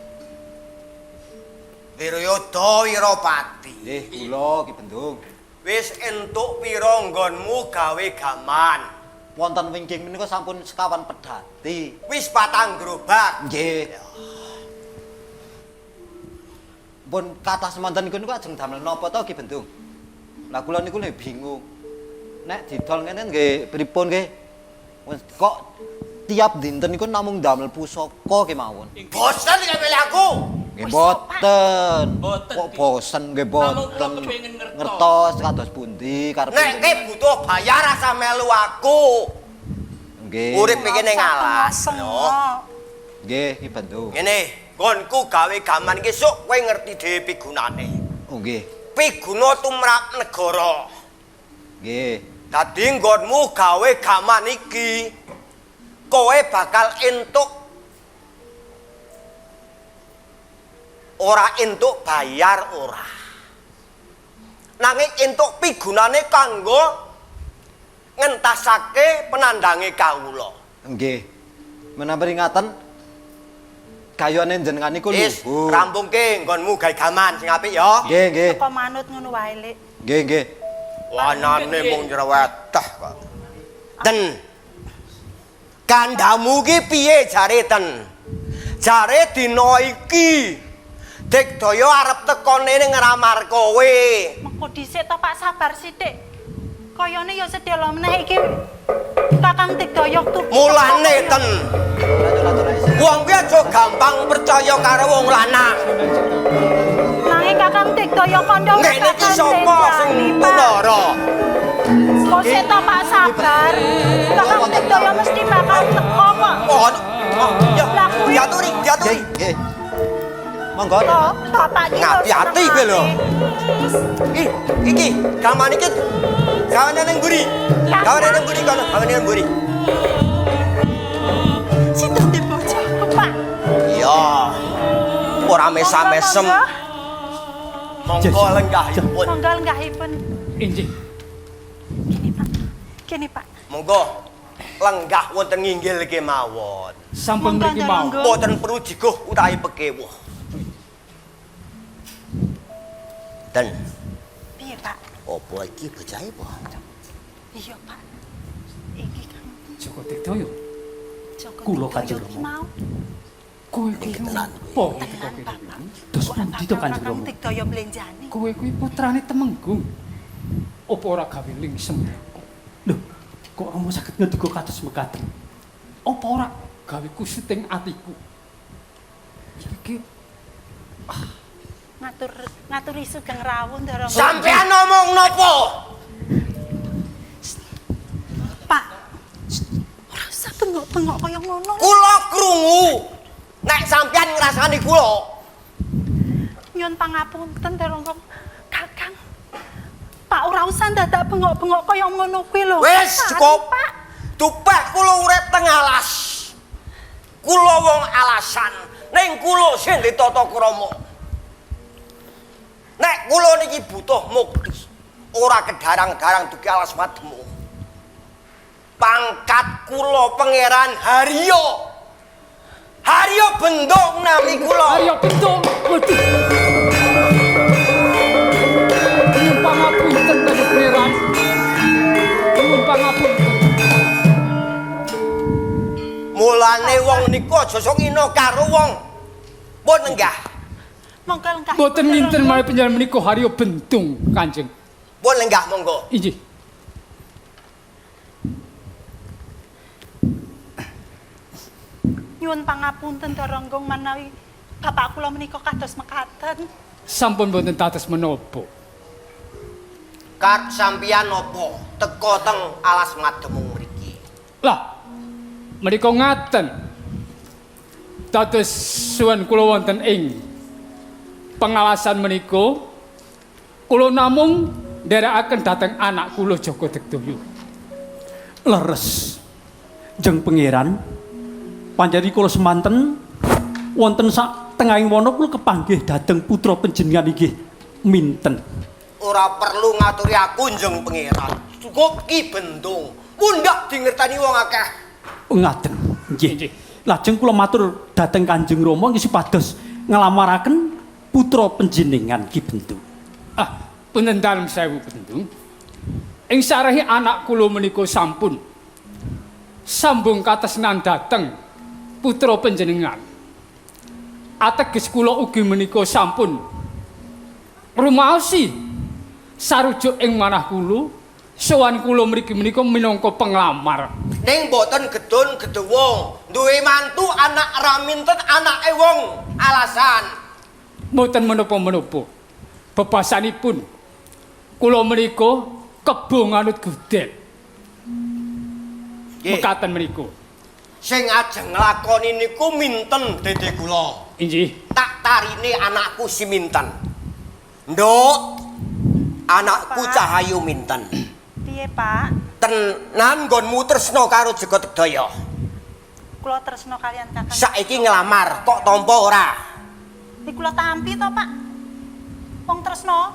Wirayada Wirapati. Nggih, kula Ki Bendung. Wis entuk pira nggonmu gawe gaman? Wonten wingking menika sampun sekawan pedhati. Wis patang gerobak. Nggih. Pun kathah semanten niku niku ajeng damel napa to Ki Bendung? Lah kula niku lho bingung. Nek didol ngene nggih pripun nggih? Kok tiap dinten niku namung damel pusaka kemawon. Bosen gawe aku. Nggih boten. Kok bosen nggih boten. Ngertos kados pundi karepe. Nek kowe butuh bayar asa melu aku. Nggih. Urip iki ning alas. Nggih, Ki Bendung. Ngene, nggonku gawe gaman iki sok kowe ngerti dhewe pigunane. Oh nggih. Piguna tumrap negara. Nggih. Dadi nggonmu gawe gaman iki kowe bakal entuk ora entuk bayar ora. Nanging entuk pigunane kanggo ngentasake penandange kawula. Nggih. Menawi peringatan gayane jenengan niku Wis, luhur. rampungke nggonmu gawe gaman sing apik ya. Nggih, nggih. Teko manut ngono wae, Lik. Nggih, nggih. Wanane mung nyereweteh kok. Ten. Kandhamu ki piye jare ten? Jare dina iki Digdaya arep tekone ning ngramar kowe. Mengko dhisik to Pak, sabar sithik. Kayane ya sedhela meneh iki Kakang Digdaya tuku. Mulane ten. Wong kuwi aja gampang percaya karo wong lanang. Nanging Kakang Digdaya kandha Ngene iki sapa sing punara? Kok sik to Pak, sabar. Kakang Digdaya mesti bakal teko kok. Oh, ya, diaturi, diaturi. Nggih. Monggo. Bapak iki lho Ngati-ati kowe lho. Ih, iki gaman iki gawane ning mburi. Gawane ning mburi kono, gawane ning mburi. Sinten te bocahku, Pak? Iya. Ora mesam-mesem. Monggo lenggahipun. Monggo lenggahipun. Inggih. Kene, Pak. Kene, Pak. Monggo lenggah wonten nginggil kemawon. Sampun mriki mawon. Mboten perlu jiguh utawi pekewuh. Ten. Piye, Pak? Apa iki bocahe apa? Iya, Pak. Iki Kang Joko Digdaya. Joko Kula Digdaya Kanjeng ki Rama. mau. Kowe kuwi tenan kowe. Teko kene. Dos pundi to Kanjeng Kakang Rama? Digdaya mlenjani. Kowe kuwi putrane Temenggung. Apa ora gawe lingsem aku? Lho, kok Rama saged ngendika kados mekaten? Apa ora gawe kusuting atiku? Iki Ngatur ngaturi sugeng rawuh Ndara. Sampeyan ngomong napa? Pak. Ora usah bengok-bengok kaya ngono. Kula krungu. Nek sampeyan ngrasani kula, Nyuwun pangapunten Ndara Kakang. Pak ora usah dadak bengok-bengok kaya ngono kuwi lho. Wis Pak, cukup. Pak. Dupeh kula urip teng alas. Kula wong alasan, ning kula sing ditata krama. Nek kula niki butuh mukti, ora kedarang-darang dugi alas mademu. Pangkat kula Pangeran Haryo. Haryo Bendung nami kula. Haryo Bendung. Waduh. Nyuwun pangapunten Kanjeng Pangeran. Nyuwun pangapunten. Mulane wong niku aja sok ina karo wong. Pun lenggah. Monggo lenggah. Mboten nginten malih panjenengan menika Haryo Bendung, Kanjeng. Pun lenggah monggo. Inggih. Nyuwun pangapunten Ndara Nggung manawi bapak kula menika kados mekaten. Sampun mboten dados menapa. Karep sampeyan napa teka teng alas mademu mriki? Lah, menika ngaten. Dados suwun kula wonten ing pengalasan menika kula namung nderekaken dhateng anak kula Joko Digdaya. Leres. Jeng Pangeran, panjari kula semanten wonten sak tengahing wana kula kepanggih dhateng putra panjenengan inggih minten. Ora perlu ngaturi aku Njeng Pangeran. Cukup Ki Bendung. Mundhak dingertani wong akeh. Ngaten. Nggih. Lajeng kula matur dhateng Kanjeng Rama nggih supados nglamaraken putra panjenengan Ki Bendung. Ah, punten dalem sewu Bendung. Ing sarehi anak kula menika sampun sambung katresnan dhateng putra panjenengan. Ateges kula ugi menika sampun rumaosi sarujuk ing manah kula, sowan kula mriki menika minangka penglamar. Ning mboten gedun gedewung, duwe mantu anak raminten anake wong alasan. Mboten menapa-menapa. Bebasanipun kula menika kebo nganut gudel. Mekaten menika. Sing ajeng nglakoni niku minten dede kula. Inggih. Tak tarine anakku si Minten. Nduk, anakku Cahayu Minten. Piye, Pak? Tenan nggonmu tresna karo Joko Digdaya. Kula tresna kalian Kakang. Saiki nglamar kok tampa ora? Niku kula tampi to, Pak. Wong tresna.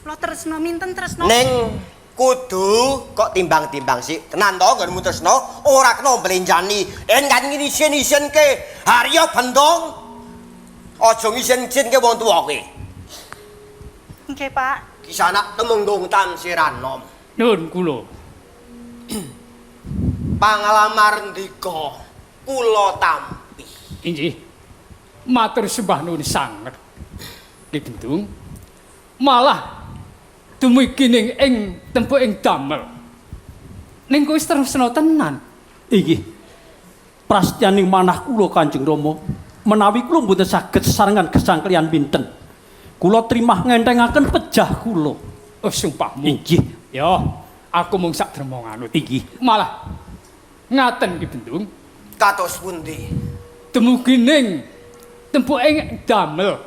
Kula tresna minten tresna. Ning kudu kok timbang-timbang sik. Tenan to nggonmu tresna ora kena mblenjani. Yen kan ngisin-isinke Harya Bendung. Aja ngisin-isinke wong tuwa kowe. Nggih, Pak. Kisanak Temenggung Tamsiranom. Nuwun kula. Pangalamar ndika kula tampi. Inggih. Matur sembah nuwun sanget. Ki Bendung. Malah dumugi ning ing tempuh ing damel. Ning kowe wis tresna tenan. Inggih. Prastyaning manah kula Kanjeng Rama, menawi kula mboten saged sesarengan gesang kaliyan pinten. Kula trimah ngentengaken pejah kula. Oh, sumpahmu. Inggih. Ya, aku mung sak derma nganut. Inggih. Malah ngaten Ki Bendung. Kados pundi? Dumugi ning tempuh ing damel.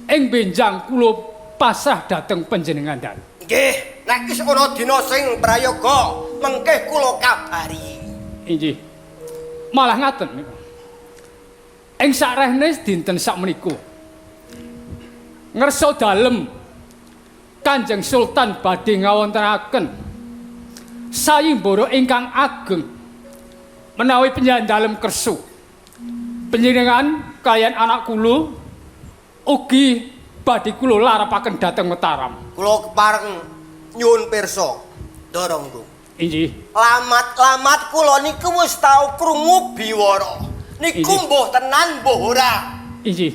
Ing benjang kula pasrah dhateng panjenengan dalu. Nggih, nek wis ana dina sing prayoga, mengke kula kabari. Inggih. Malah ngaten niku. Ing sakrehne dinten sakmenika ngersa dalem Kanjeng Sultan badhe ngawontenaken sayimbara ingkang ageng menawi panjenengan dalem kersa. Panjenengan kaliyan anak kula ugi badhe kula larapaken dhateng Mataram. Kula kepareng nyuwun pirsa, Ndara Nggung. Inggih. Lamat-lamat kula niku wis tau krungu biwara. Niku mbuh tenan mbuh ora. Inggih.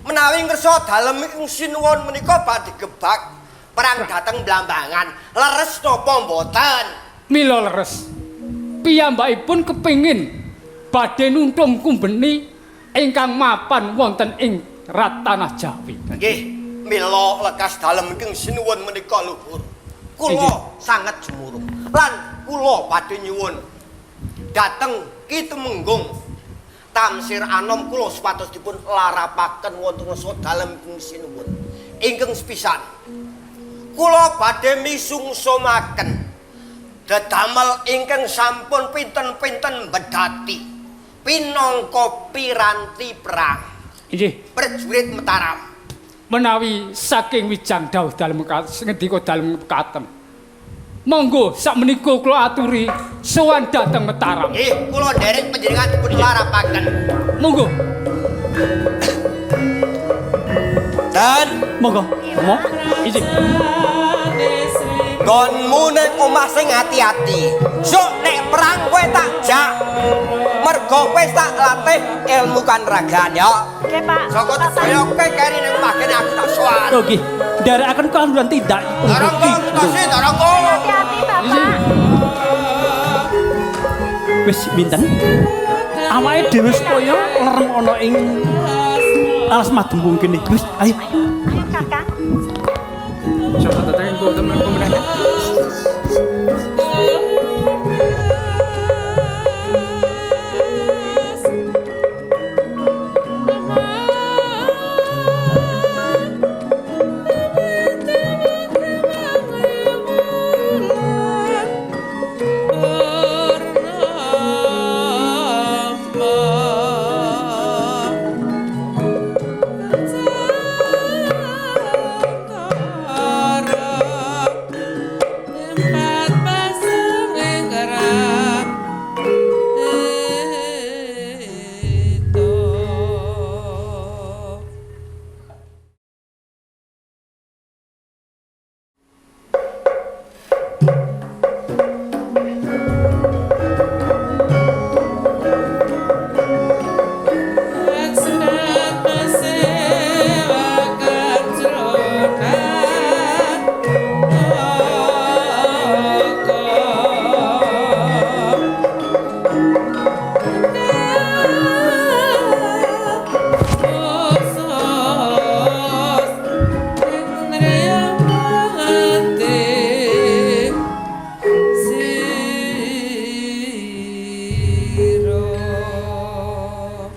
Menawi ngersa dalem ing sinuwun menika badhe gebak perang dhateng Blambangan. Leres napa mboten? Mila leres. Piyambakipun kepingin badhe nuntung kumbeni ingkang mapan wonten ing rat tanah Jawi. Nggih, mila lekas dalem ingkang sinuwun menika luhur. Kula sanget jumurung lan kula badhe nyuwun dhateng Ki Tumenggung Tamsir Anom kula supados dipun larapaken wonten ngersa dalem ingkang sinuwun. Ingkang sepisan kula badhe misungsumaken dedamel ingkang sampun pinten-pinten bedati pinangka piranti perang. Inggih. Prajurit Mataram. Menawi saking wijang dawuh dalem ngendika dalem katen. Monggo sakmenika kula aturi sowan dhateng Mataram. Nggih, kula nderek panjenengan dipun larapaken. Monggo. Dan monggo. Mo. Inggih. Nggonmu ning omah sing ati-ati. Sok nek perang kowe tak jak. Mergo kowe tak latih ilmu kanuragan ya. Nggih, Pak. Saka sedaya kowe keri ning omah kene aku tak sowan. Oh nggih. Nderekaken kaluhuran tindak. Darangga ketose darangga. Hati-hati, Bapak. Wis minten. Awake dhewe supaya lerem ana ing alas madembung kene. Wis, ayo. Ayo, Kakang. Sapa teteng kok temen meneh.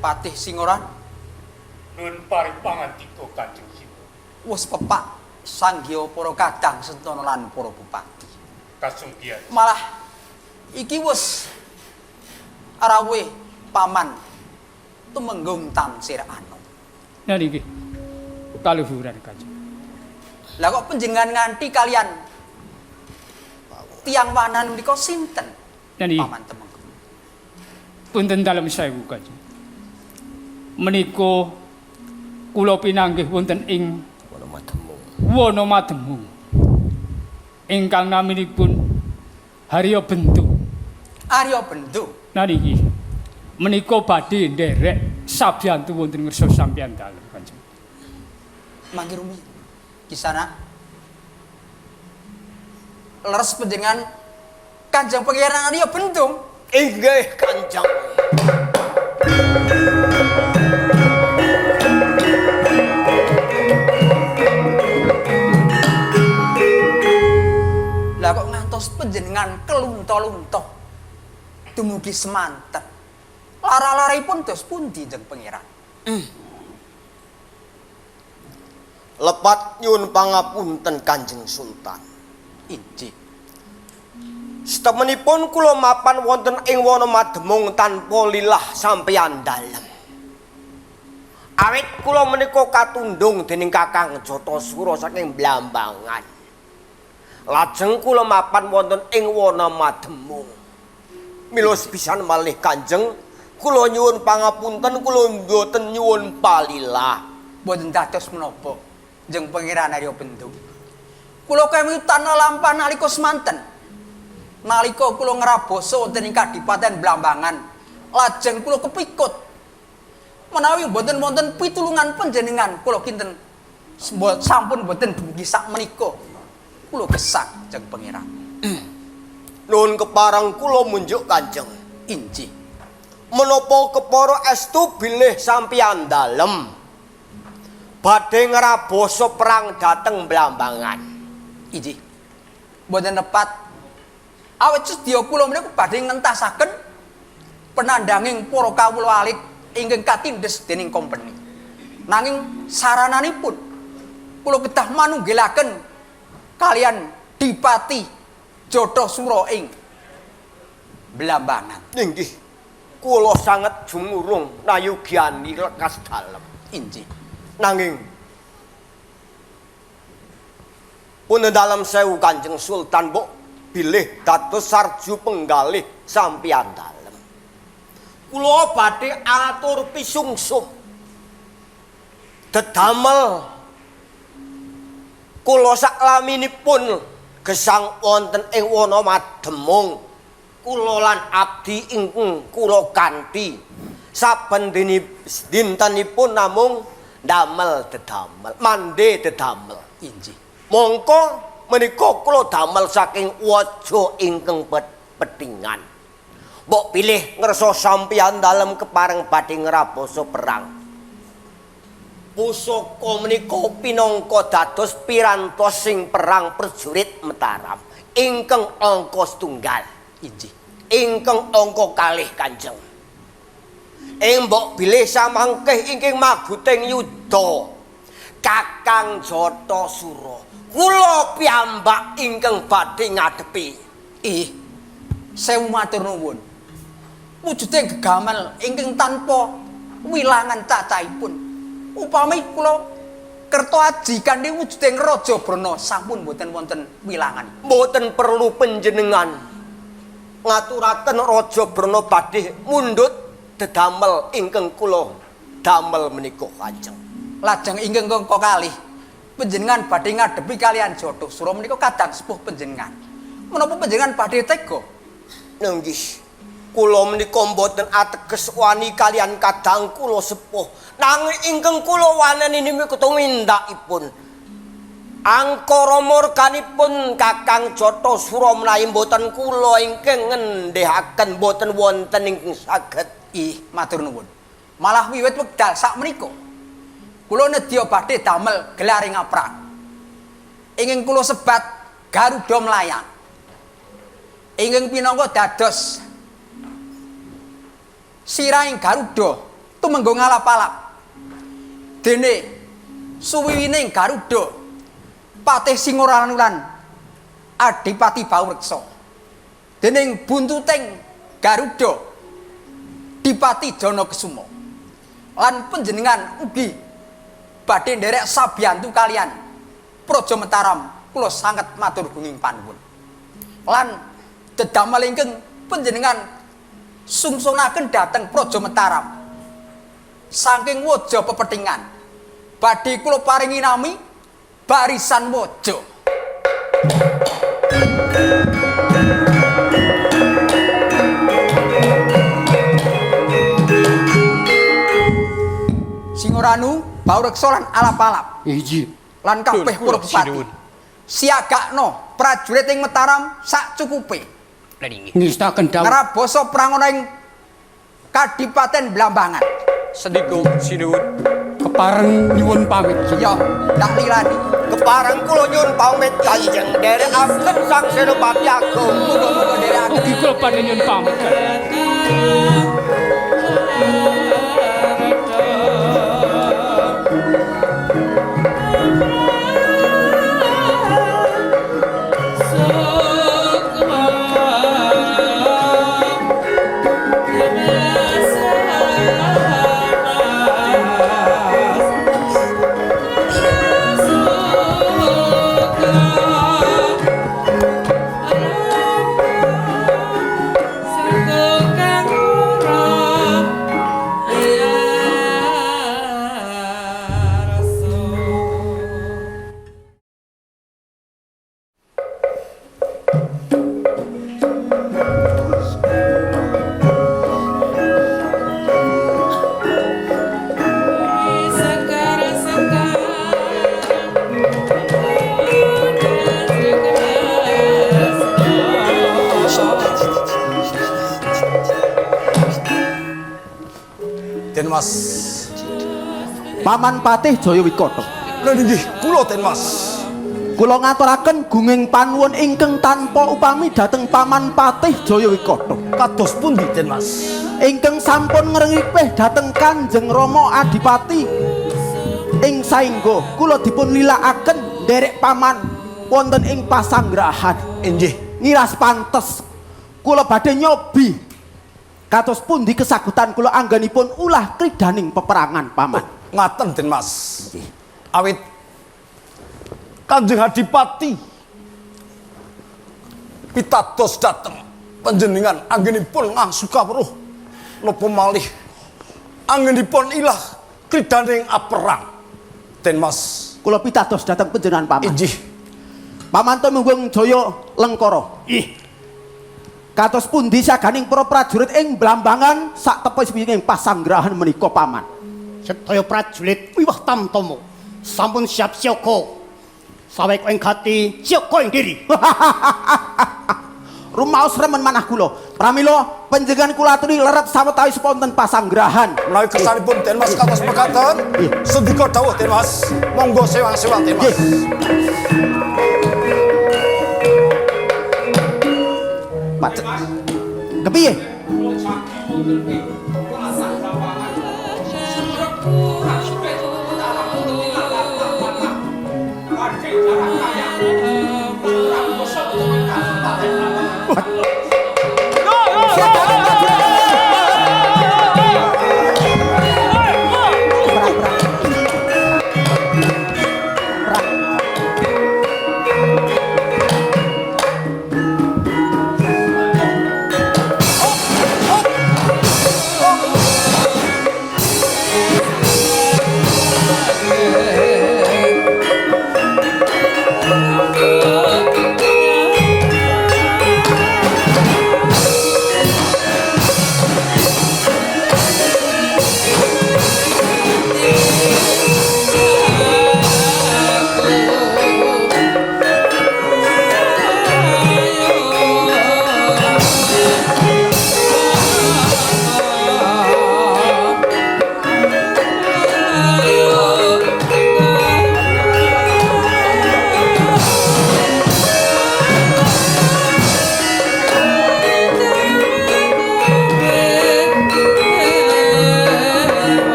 Patih Singoran Nun paring pangandika Kanjeng Sinuwun. Wis pepak sanggeya para kadang sentana lan para bupati. Kasunggihan. Malah iki wis rawuh paman Tumenggung Tamsir Anom. Nah niki kaluhuran Kanjeng. Lah kok panjenengan nganti kalian tiang wanan menika sinten? Nah niki. Paman Tumenggung. Punten dalem sewu Kanjeng. Menika kula pinanggih wonten ing Wana Mademung. Ingkang naminipun Harya Bendu. Arya Bendu. Nah niki menika badhe nderek sabyantu wonten ngersa sampeyan dalem Kanjeng. Mangke rumiyin. Kisana. Leres panjenengan Kanjeng Pangeran Arya Bendung. Inggih Kanjeng. Lah kok ngantos panjenengan kelunta-lunta dumugi semanten. Lara-laripun dos pundi Jeng Pangeran? Lepat nyuwun pangapunten Kanjeng Sultan. Injih. Setemenipun kula mapan wonten ing wana Mademung tanpa lilah sampeyan dalem. Awit kula menika katundhung dening Kakang Jatasura saking Blambangan. Lajeng kula mapan wonten ing wana Mademung. Mila sepisan malih Kanjeng, kula nyuwun pangapunten, kula mboten nyuwun palilah. Mboten dados menapa Jeng Pangeran Arya Bendung. Kula kemitan lampah nalika semanten. Nalika kula ngrabasa wonten ing Kadipaten Blambangan, lajeng kula kepikut. Menawi mboten wonten pitulungan panjenengan, kula kinten sampun mboten dumugi sak menika. Kula gesang Jeng Pangeran. Nuwun kepareng kula munjuk Kanjeng. Injih. Menapa kepara estu bilih sampeyan dalem badhe ngrabasa perang dhateng Blambangan. Injih. Mboten tepat. Awit sedya kula menika badhe ngentasaken penandanging para kawula alit ingkang katindhes dening kompeni. Nanging sarananipun kula kedah manunggilaken kalian Dipati Jatasura ing Blambangan. Inggih. Kula sanget jumurung nayugyani lekas dalem. Injih. Nanging punten dalem sewu Kanjeng Sultan mbok bilih dados sarju penggalih sampeyan dalem. Kula badhe atur pisungsum. Dedamel kula saklaminipun gesang wonten ing wana Mademung. Kula lan abdi ingkang kula kanthi saben dintenipun namung ndamel dedamel, mande dedamel. Injih. Mongko menika kula damel saking waja ingkang petingan. Mbok pilih ngersa sampeyan dalem kepareng badhe ngrabasa perang. Pusaka menika pinangka dados pirantos sing perang prajurit Mataram ingkang angka setunggal. Injih. Ingkang angka kalih Kanjeng. Ing mbok bilih samangke ingkang maguting yuda Kakang Jatasura kula piyambak ingkang badhe ngadepi. Ih, sewu matur nuwun. Wujude gegamel ingkang tanpa wilangan cacahipun. Upami kula kerta aji kanthi wujuding Raja Brana sampun mboten wonten wilangan. Mboten perlu panjenengan ngaturaken Raja Brana badhe mundhut dedamel ingkang kula damel menika Kanjeng. Lajeng ingkang angka kalih panjenengan badhe ngadepi kalian Jatasura menika kadang sepuh panjenengan. Menapa panjenengan badhe tega? Nenggih. Kula menika mboten ateges wani kalian kadang kula sepuh. Nanging ingkang kula waneni niku tumindakipun. Angkara murkanipun Kakang Jatasura menawi mboten kula ingkang ngendehaken mboten wonten ingkang saged. Ih, matur nuwun. Malah wiwit wekdal sak menika kula nedya badhe damel gelaring aprang. Ingkang kula sebat Garuda Melayang. Ingkang pinangka dados sirahing Garuda tumenggung alap-alap. Dene suwiwining Garuda Patih Singoranu lan Adipati Baureksa. Dening buntuting Garuda Dipati Jana Kesuma. Lan panjenengan ugi badhe nderek sabiyantu kalian Praja Mataram, kula sanget matur gunging panuwun. Lan dedamel ingkang panjenengan sungsunaken dhateng Praja Mataram saking waja pepethingan badhe kula paringi nami Barisan Waja. Singoranu, Baureksa lan alap-alap. Iji. Lan kabeh para bupati. Siagakno prajurit ing Mataram sak cukupe. Ngestaken dawuh. Ngrabasa perang ana ing Kadipaten Blambangan. Sendika sinuwun. Kepareng nyuwun pamit. Ya, ndak lirani. Kepareng kula nyuwun pamit Kanjeng nderekaken Sang Senopati Agung. Muga-muga nderekaken. Ugi kula badhe nyuwun pamit. Den Mas. Paman Patih Jaya Wikata. Lha inggih kula Den Mas. Kula ngaturaken gunging panuwun ingkang tanpa upami dhateng Paman Patih Jaya Wikata. Kados pundi Den Mas? Ingkang sampun ngrengipih dhateng Kanjeng Rama Adipati. Ing saengga kula dipun lilakaken nderek paman wonten ing pasanggrahan. Inggih. Ngiras pantes kula badhe nyobi kados pundi kesagutan kula anggenipun ulah kridaning peperangan paman. Oh, ngaten Den Mas. Nggih. Awit Kanjeng Adipati pitados dhateng panjenengan anggenipun ngangsu kawruh napa malih anggenipun ilah kridaning aperang. Den Mas. Kula pitados dhateng panjenengan paman. Inggih. Paman Tumenggung Jaya Lengkara. Ih. Kados pundi saganing para prajurit ing Blambangan sak tepisipun ing pasanggrahan menika paman. Sedaya prajurit wiwah tamtama sampun siap siaga. Saweka ing gati siaga ing diri. Rumaos remen manah kula. Pramila panjenengan kula aturi lerep sawetawis wonten pasanggrahan. Menawi kersanipun Den Mas kados mekaten, sendika dawuh Den Mas. Monggo sewang-sewang Den Mas. Pak kepiye?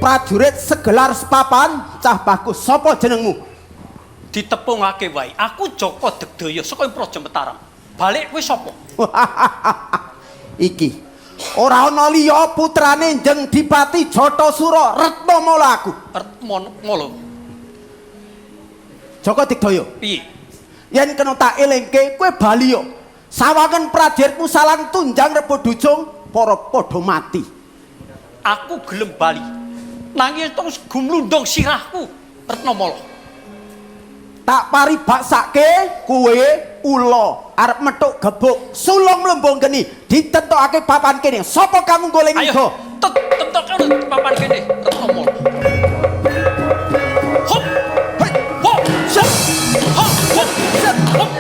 Prajurit segelar sepapan cah bagus. Sapa jenengmu? Ditepungake wae. Aku Joko Digdaya saka Praja Mataram. Balik kowe sapa? Iki ora ana liya putrane Njeng Dipati Jatasura Retnamala aku. Retnamala. Joko Digdaya. Piye? Yen kena tak elingke kowe bali yo. Sawangen prajuritmu salang tunjang rebo dujung para padha mati. Aku gelem bali. Nanging terus gumlundung sirahku Retnamala. Tak paribaksake kowe ula arep metuk gebuk sulung mlumbung geni ditentokake papan kene. Sapa kamu goleng Ayo, iga? Tentokake papan kene Retnamala. Hop. Hop. Sep. Hop. Hop. Hop.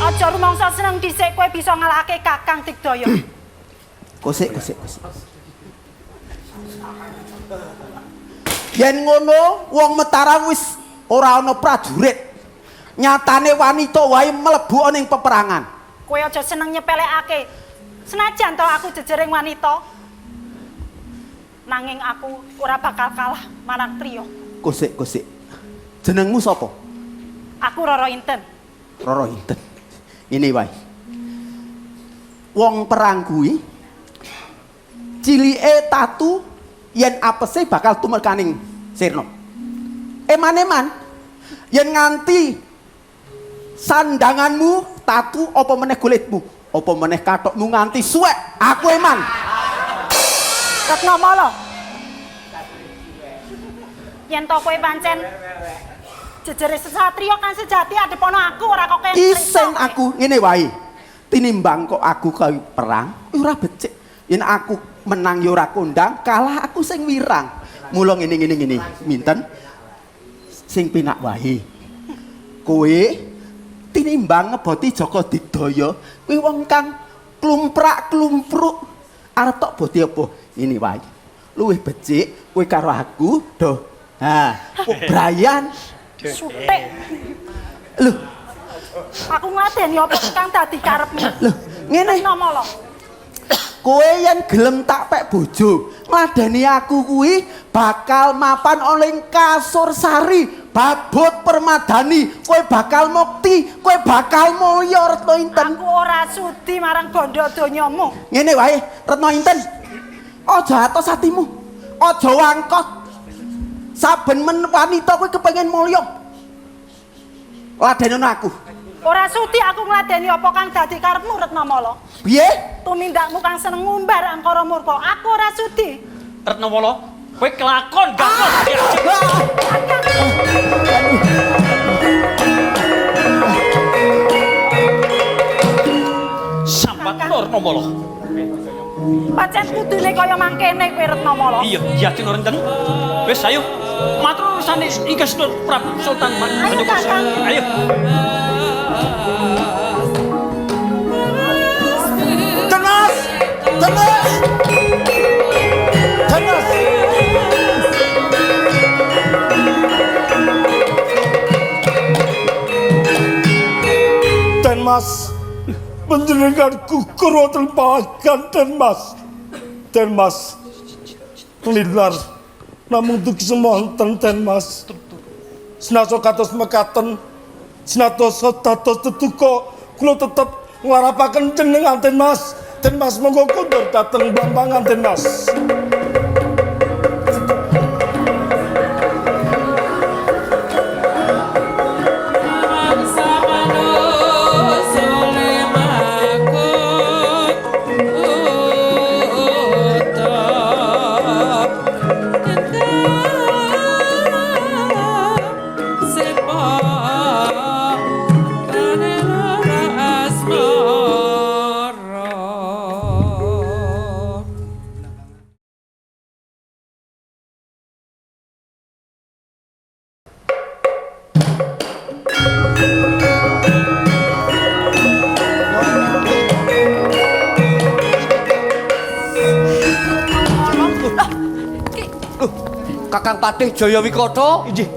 Aja rumangsa seneng dhisik kowe bisa ngalahake Kakang Digdaya. Kosik, kosik, kosik. Yen ngono wong Mataram wis ora ana prajurit. Nyatane wanita wae mlebu ana ing peperangan. Kowe aja seneng nyepelekake. Senajan to aku jejering wanita, nanging aku ora bakal kalah marang priya. Kosik, kosik. Jenengmu sapa? Aku Roro Inten. Roro Inten. Ini wae. Wong perang kuwi cilike tatu yen apese bakal tumekaning sirna. Eman-eman yen nganti sandanganmu tatu apa meneh kulitmu, apa meneh katokmu nganti suwek, aku eman. Retnamala. Yen to kowe pancen jejere satriya kang sejati adepono aku ora kok kaya Isen aku ngene wae. Tinimbang kok aku kae perang ora becik. Yen aku menang ya ora kondang, kalah aku sing wirang. Mula ngene ngene ngene, minten sing penak wae. Kowe tinimbang ngeboti Joko Digdaya, kuwi wong kang klumprak-klumpruk arep tok boti apa? Ngene wae. Luwih becik kowe karo aku do. Ha, Brian Sutik. Lho, Aku ngladeni apa kang dadi karepmu. Lho, ngene. Retnamala. Kowe yen gelem tak pek bojo, ngladeni aku kuwi bakal mapan oleh kasur sari, babut permadani, kowe bakal mukti, kowe bakal mulya Retno Inten. Aku ora sudi marang bondo donyamu. Ngene wae, Retno Inten. Aja atos atimu. Aja wangkot. Saben men wanita kowe kepengin mulya. Ladenono aku. Ora sudi aku ngladeni apa kang dadi karepmu Retnamala. Piye? Tumindakmu kang seneng ngumbar angkara murka. Aku ora sudi. Retnamala, kowe kelakon gakon. Sambat Retnamala. Pancen kudune kaya mangkene kowe Retnamala. Iya, iya Tinurenten. Wis ayo. Matur urusane ingkang Sultan Prabu Sultan Ayo, Kakang. Ayo. Tenas! Tenas! Tenas! Den Mas, panjenengan gugur wonten pagan Den Mas. Den Mas, lilar namung dugi semonten Den Mas. Senajan kados mekaten, senajan dados teduka, kula tetep nglarapaken jenengan Den Mas. Den Mas monggo kondur dhateng Blambangan Den Mas. Kakang Patih Jayawikata. Inggih.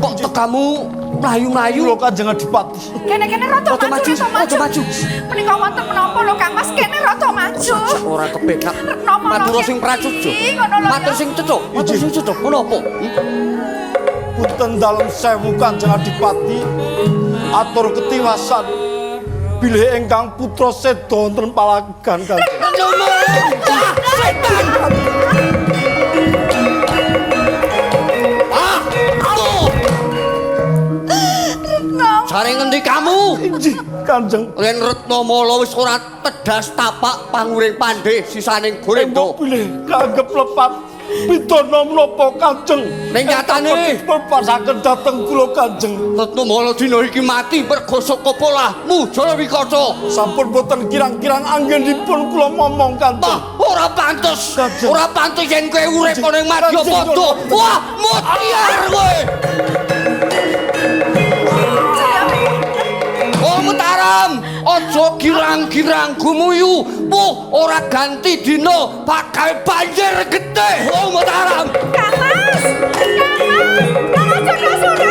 Kok tekamu mlayu-mlayu? Kula Kanjeng Adipati. Kene-kene rada Rada maju, maju, rada rada maju. Menika wonten menapa lho Kang Mas? Kene rada maju. Ora kepenak. Retno Mala Matur sing prajurit. Ngono lho. Matur sing cecuk, matur sing cecuk. Ngono apa? Punten dalem sewu Kanjeng Adipati. Atur ketiwasan bilih ingkang putra seda wonten palagan Kanjeng. Setan. Ah, Jare ngendi kamu? Inggih, Kanjeng. Yen Retna Mala wis ora tedas tapak panguring pandhe sisaning Gorendo. Bilih kaanggep lepat pidana menapa Kanjeng? Ning nyatane dipun dhateng kula Kanjeng. Retna Mala dina iki mati merga saka polahmu Jayawikata. Sampun boten kirang-kirang anggenipun kula momong Kanjeng. Wah, ora pantes. Ora pantes yen kowe urip ana ing Madyapada. Wah, mutiar kowe. Oh Mataram, aja girang-girang gumuyu. Wuh, ora ganti dina bakal banjir getih. Oh Mataram. Kang Mas, Kang Mas, Kang Mas Jagasura.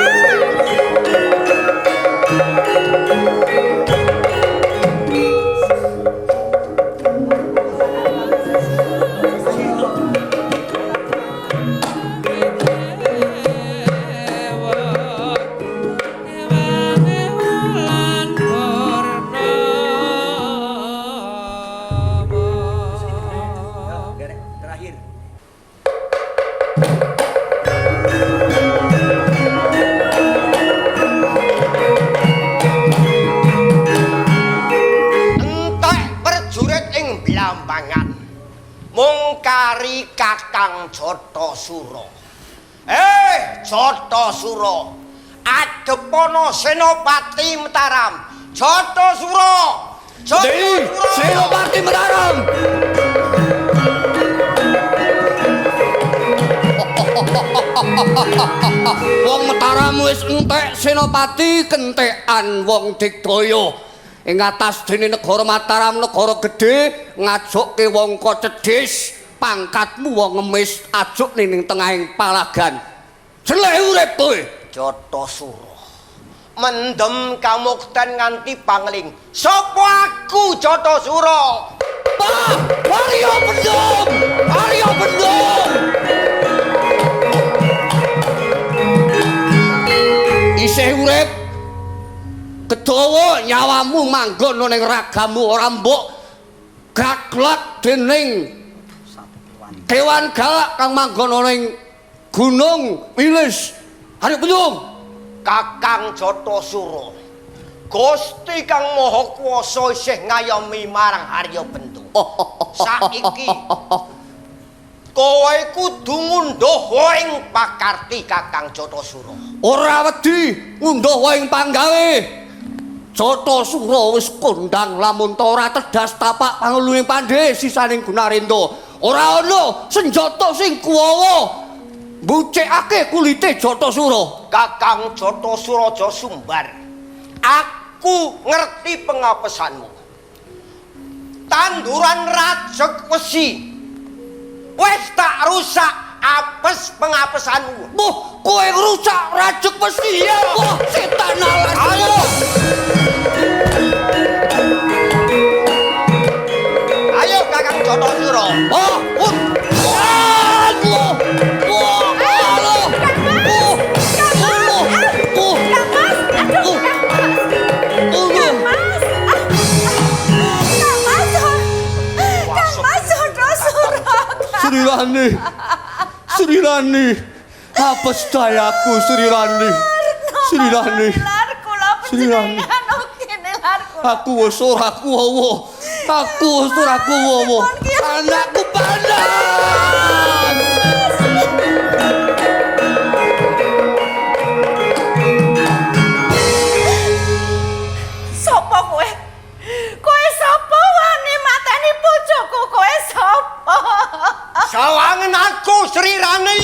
Terakhir. Entek prajurit ing Blambangan. Mung kari Kakang Jatasura. Jatasura. Adepana Senopati Mataram. Jatasura. Jatasura. Senopati Mataram. Wong Mataram wis entek senopati kentekan wong Digdaya. Ing atas dene negara Mataram negara gedhe ngajokke wong kocedhis, pangkatmu wong ngemis ajuk ning tengahing palagan. Jeleh urip kowe. Jatasura. Mendem kamukten nganti pangling. Sapa aku Jatasura? Pak, Arya Bendung! Arya Bendung! Isih urip kedawa nyawamu manggon ning ragamu ora mbok gaglak dening kewan galak kang manggon ning Gunung Wilis. Arya Bendung. Kakang Jatasura. Gusti Kang Maha Kuwasa isih ngayomi marang Arya Bendung. Saiki kowe kudu ngunduh ing pakarti Kakang Jatasura. Ora wedi ngunduh ing panggawe. Jatasura wis kondang lamun ta ora tedas tapak panguluning pandhe sisaning Gunarendra. Ora ana senjata sing kuwawa mbucekake kulite Jatasura. Kakang Jatasura aja sumbar. Aku ngerti pengapesanmu. Tanduran rajek wesi wis tak rusak apes pengapesanmu. Wah, kowe ngrusak rajek wesi ya. Wah, setan alas. Ayo. Ayo Kakang Jatasura. Oh, oh. Aduh. Wah, aduh. Oh. Oh. Oh. Kang Mas, aduh Kang Mas. Kang Mas. Kang Mas. Kang Mas Jatasura. Sri Rani. Sri Rani. Apa sedayaku Sri Rani. Sri Rani. Lar kula Sri Rani. panjenengan kene lar kula. Aku wis ora kuwawa. Aku wis ora kuwawa. Anakku panas. Sopo kowe? Kowe sapa wani mateni bojoku? Kowe sapa? Sawangen aku Sri Rani.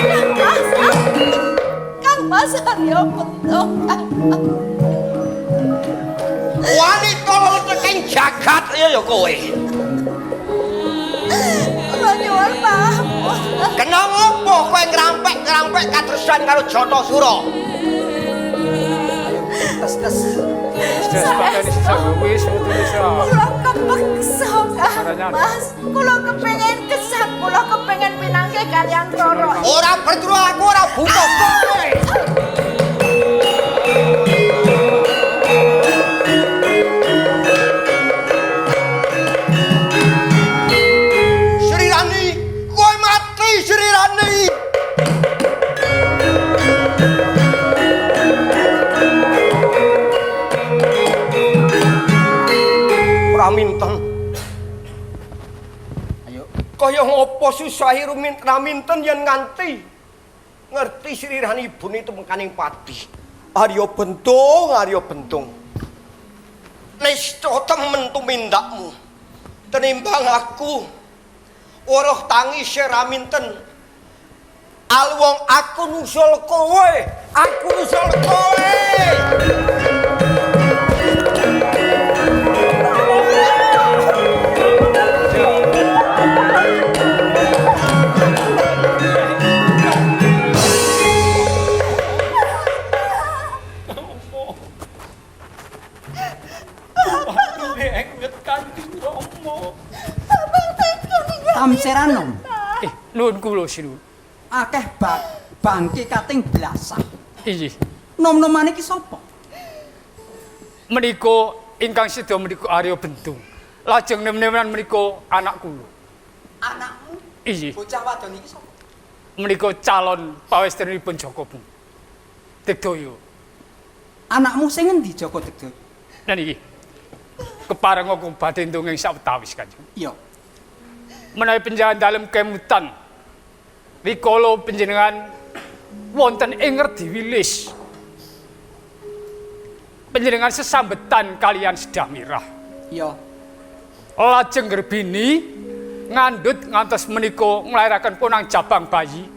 Kang Mas. Kang Mas Arya Bendung. Kang Mas. Ning jagat ya ya kowe. Kula nyuwun pangapunten. Kena ngopo kowe ngrampek-ngrampek katresnan karo Jatasura? Tes tes. Kula kepeksa Kang Mas. Kula kepengin gesang, kula kepengin pinanggih kaliyan Roro. Ora perlu aku ora butuh kowe. Sri Rani, kowe mati Sri Rani. Ora minten. Ayo. Kaya ngopo susahe Raminten yen nganti ngerti Sri Rani ibune tumekaning pati. Arya Bentung, Arya Bentung. Nista temen tumindakmu. Tenimbang aku weruh tangise Raminten. Alwong aku nusul kowe, aku nusul kowe. Enget Kanjeng Rama. Tamseranom. Nuwun kula sinuwun. Akeh bangke kating blasah. Inggih. Nom-nomane iki sapa? Menika ingkang seda menika Arya Bentung. Lajeng nem-neman menika anak kula. Anakmu? Inggih. Bocah wadon iki sapa? Menika calon pawestrenipun Jaka Bung. Digdaya. Anakmu sing endi Jaka Digdaya? Nah niki. Kepareng aku badhe ndongeng sawetawis Kanjeng. Iya. Menawi panjenengan dalem kemutan rikala panjenengan wonten ing Ngerdi Wilis. Panjenengan sesambetan kalian Sedah Mirah. Iya. Lajeng Gerbini ngandhut ngantos menika nglairaken ponang jabang bayi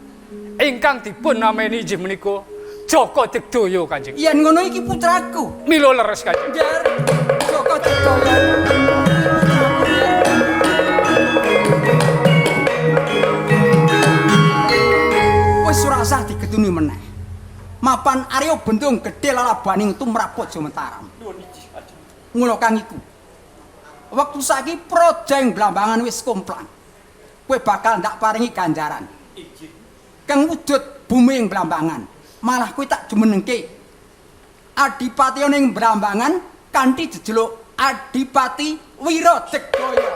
ingkang dipun nameni inggih menika Jaka Digdaya Kanjeng. Yen ngono iki putraku. Mila leres Kanjeng. Jar Jaka Digdaya. Wis ora usah digetuni meneh. Mapan Arya Bendung gedhe lalabaning tumrap Praja Mataram. Mula kang iku. Wektu saiki praja ing Blambangan wis komplang. Kowe bakal ndak paringi ganjaran. Kang wujud bumi ing Blambangan, malah kowe tak jumenengke. Adipati ning Blambangan kanthi jejeluk Adipati Wira Digdaya.